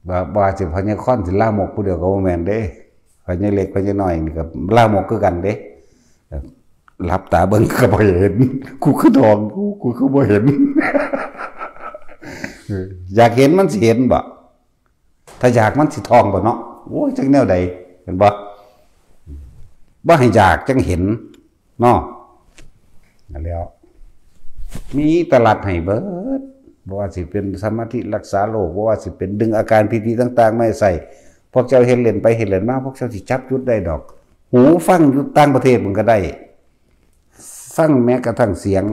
ว่า ว่าสิพญาคอนสิลามกผู้เดียวก็บ่แม่นเด้ พญาเล็กพญาน้อยนี่ก็ลามกคือกันเด้ หลับตาเบิ่งก็บ่เห็น กูคือทอง กู กูคือบ่เห็น เออ อยากเห็นมันสิเห็นบ่ ถ้าอยากมันสิทองบ่เนาะ โอ้ย จักแนวใด เห็นบ่ บ่ให้อยากจังเห็น เนาะ นั่นแหล้ว มีตลาดให้เบิด บ่ว่าสิเป็นสมาธิรักษาโรค บ่ว่าสิเป็นดึงอาการปีติต่างๆ มาใส่ พวกเจ้าเฮ็ดเล่นไปเฮ็ดเล่นมา พวกเจ้าสิจับจุดได้ดอก หูฟังอยู่ต่างประเทศมันก็ได้ ฟังแม้กระทั่งเสียง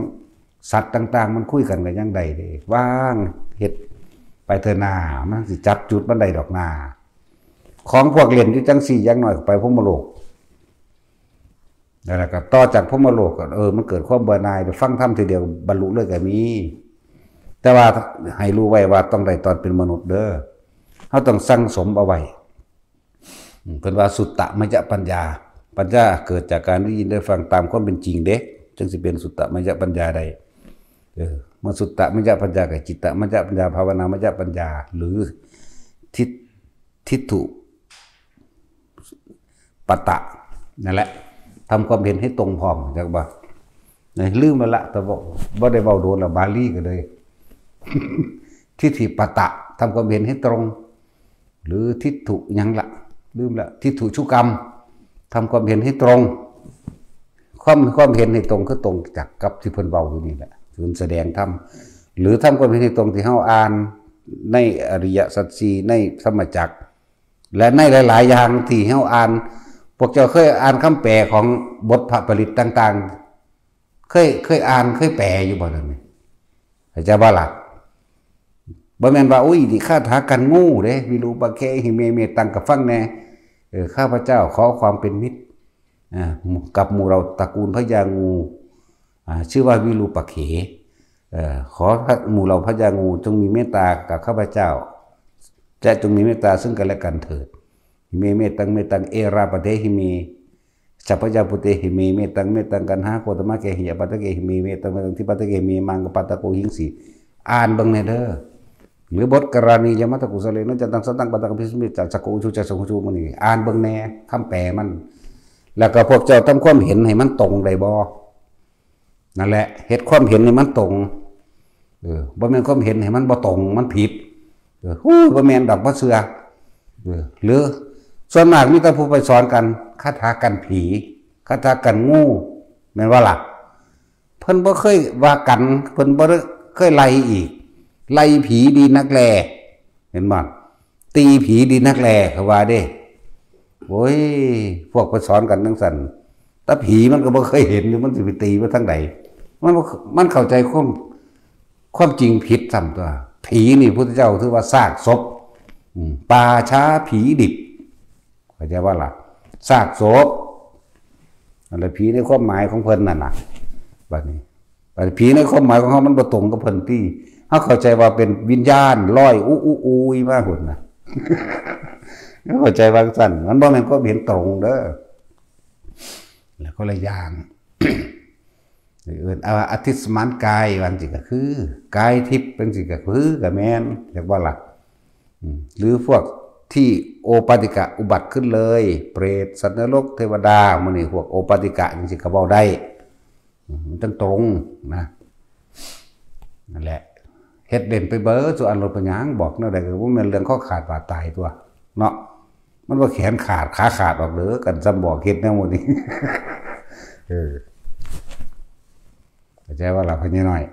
สัตว์ต่างๆ มันคุยกันก็ยังได้เด้ ว่างเฮ็ดไปเถอะนา มันสิจับจุดมันได้ดอกนา ของพวกเล่นอยู่จังซี่ อย่างน้อยก็ไปพรหมโลก แล้วก็ต่อจากพรหมโลกก็เออมันเกิดความเบื่อหน่ายฟังธรรมทีเดียวบรรลุเลยก็มี แต่ว่าให้รู้ไว้ว่าต้องได้ตอนเป็นมนุษย์เด้อ เฮาต้องสั่งสมเอาไว้ อืม เพิ่นว่าสุตตมยปัญญา ปัญญาเกิดจากการได้ยินได้ฟังตามความเป็นจริงเด้ จึงสิเป็นสุตตมยปัญญาได้ เออ เมื่อสุตตมยปัญญากับจิตตมยปัญญา ภาวนามยปัญญา หรือทิฏ ทิฏฐุปตะ นั่นแหละ ทำความเห็นให้ตรงพร้อม จักบ่ นะ ลืมแล้วละ แต่บ่ บ่ได้เว้าโดนละ บาลีก็เลย ทิฏฐิปตะ ทำความเห็นให้ตรง หรือทิฏฐุหยังละ ลืมละ ทิฏฐุชุกรรม ทำความเห็นให้ตรง ความ ความเห็นให้ตรงคือตรงจากกับที่เพิ่นเว้าอยู่นี่แหละ เพิ่นแสดงธรรม หรือทำความเห็นให้ตรงที่เฮาอ่านในอริยสัจสี่ ในธรรมจักร และในหลายๆอย่างที่เฮาอ่าน พวกเจ้าเคยอ่านคำแปลของบทพระปริตรต่างๆ เคย เคยอ่าน เคยแปลอยู่บ่นั่นนี่ เข้าใจบ่ล่ะ บ่แม่นว่า อุ้ย นี่คาถากันงูเด้ วิรูปะเขหิเม เมตัง ก็ฟังแน่ เออ ข้าพเจ้าขอความเป็นมิตร อ่า กับหมู่เหล่าตระกูลพญางู อ่า ชื่อว่าวิรูปะเข เอ่อ ขอหมู่เหล่าพญางูจงมีเมตตากับข้าพเจ้า และจงมีเมตตาซึ่งกันและกันเถิด หิเม เมตัง เมตัง เอราปะเทหิเม สัพพยาปุเตหิเม เมตัง เมตัง กันหาโคตมะเกหิยะปะทะเกหิเม เมตัง เมตัง ทิปะทะเกหิเม มังกะปะตะโกหิงสี อ่านเบิ่งแน่เด้อ หรือบทกรณียมัตตกุสเลนะจันตังสันตังปะตังกะพิสมิจัสสะโกอุชุจัสสะโกอุชุมื้อนี้ อ่านเบิ่งแน่ คำแปลมัน แล้วก็พวกเจ้าทำความเห็นให้มันตรงได้บ่ นั่นแหละ เฮ็ดความเห็นให้มันตรง เออ บ่แม่นความเห็นให้มันบ่ตรง มันผิด เออ ฮู้ บ่แม่นดอก บ่เชื่อ เออ หรือส่วนมากมีแต่ผู้ไปสอนกัน คาถากันผี คาถากันงู แม่นบ่ล่ะ เพิ่นบ่เคยว่ากัน เพิ่นบ่ได้เคยไล่อีก ไล่ผีดีนักแล เห็นบ่ ตีผีดีนักแล เขาว่าเด้ โอ้ย พวกไปสอนกันจั่งซั้น แต่ผีมันก็บ่เคยเห็นอยู่ มันสิไปตีมาทางใด มันบ่ มันเข้าใจความ ความจริงผิดซ้ำตัว ผีนี่พุทธเจ้าถือว่าซากศพ อืม ป่าช้าผีดิบ เข้าใจบ่ล่ะ ซากศพ นั่นแหละ ผีในความหมายของเพิ่นนั่นน่ะ บัดนี้ บัดนี้ผีในความหมายของเฮามันบ่ตรงกับเพิ่นติ เฮาเข้าใจว่าเป็นวิญญาณลอยอู้อู้อู้มาพุ่นน่ะ เข้าใจว่าจั่งซั้น มันบ่แม่นความเห็นตรงเด้อ แล้วคนละอย่าง เอิ้นเอาอธิสมานกายว่าจั่งซี้ก็คือ กายทิพย์เป็นจั่งซี้ก็คือ ก็แม่น จักบ่ล่ะ อืม หรือพวกที่โอปาติกะอุบัติขึ้นเลย เปรต สัตว์นรก เทวดา มื้อนี้พวกโอปาติกะจั่งซี้ก็เว้าได้ อืม มันจั่งตรงนะ นั่นแหละ เฮ็ดเล่นไปเบิด สุอันรถเป็นหยัง บอกแนวใดก็บ่แม่นเรื่องคอขาดบาดตายตัว เนาะ มันบ่แขนขาด ขาขาดออกเด้อ กันซ้ำบอกเฮ็ดแนวหมดนี้ เออ เข้าใจว่าล่ะ พ่อใหญ่น้อย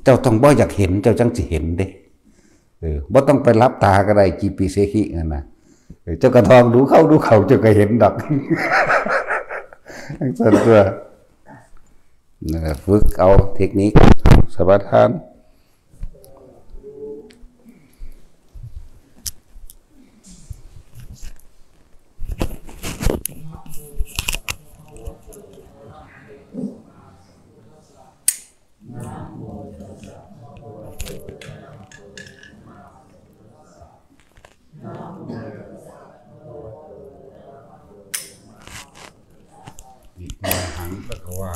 เจ้าต้องบ่อยากเห็น เจ้าจั่งสิเห็นเด้ เออ บ่ต้องไปหลับตาก็ได้ จีปีเสขินั่นน่ะ เออ เจ้าก็ทองดูเข้าดูเข้า เจ้าก็เห็นดอก จั่งซั้นตัว นั่นแหละ ฝึกเอาเทคนิค สมาทาน อิมาหังภะคะวา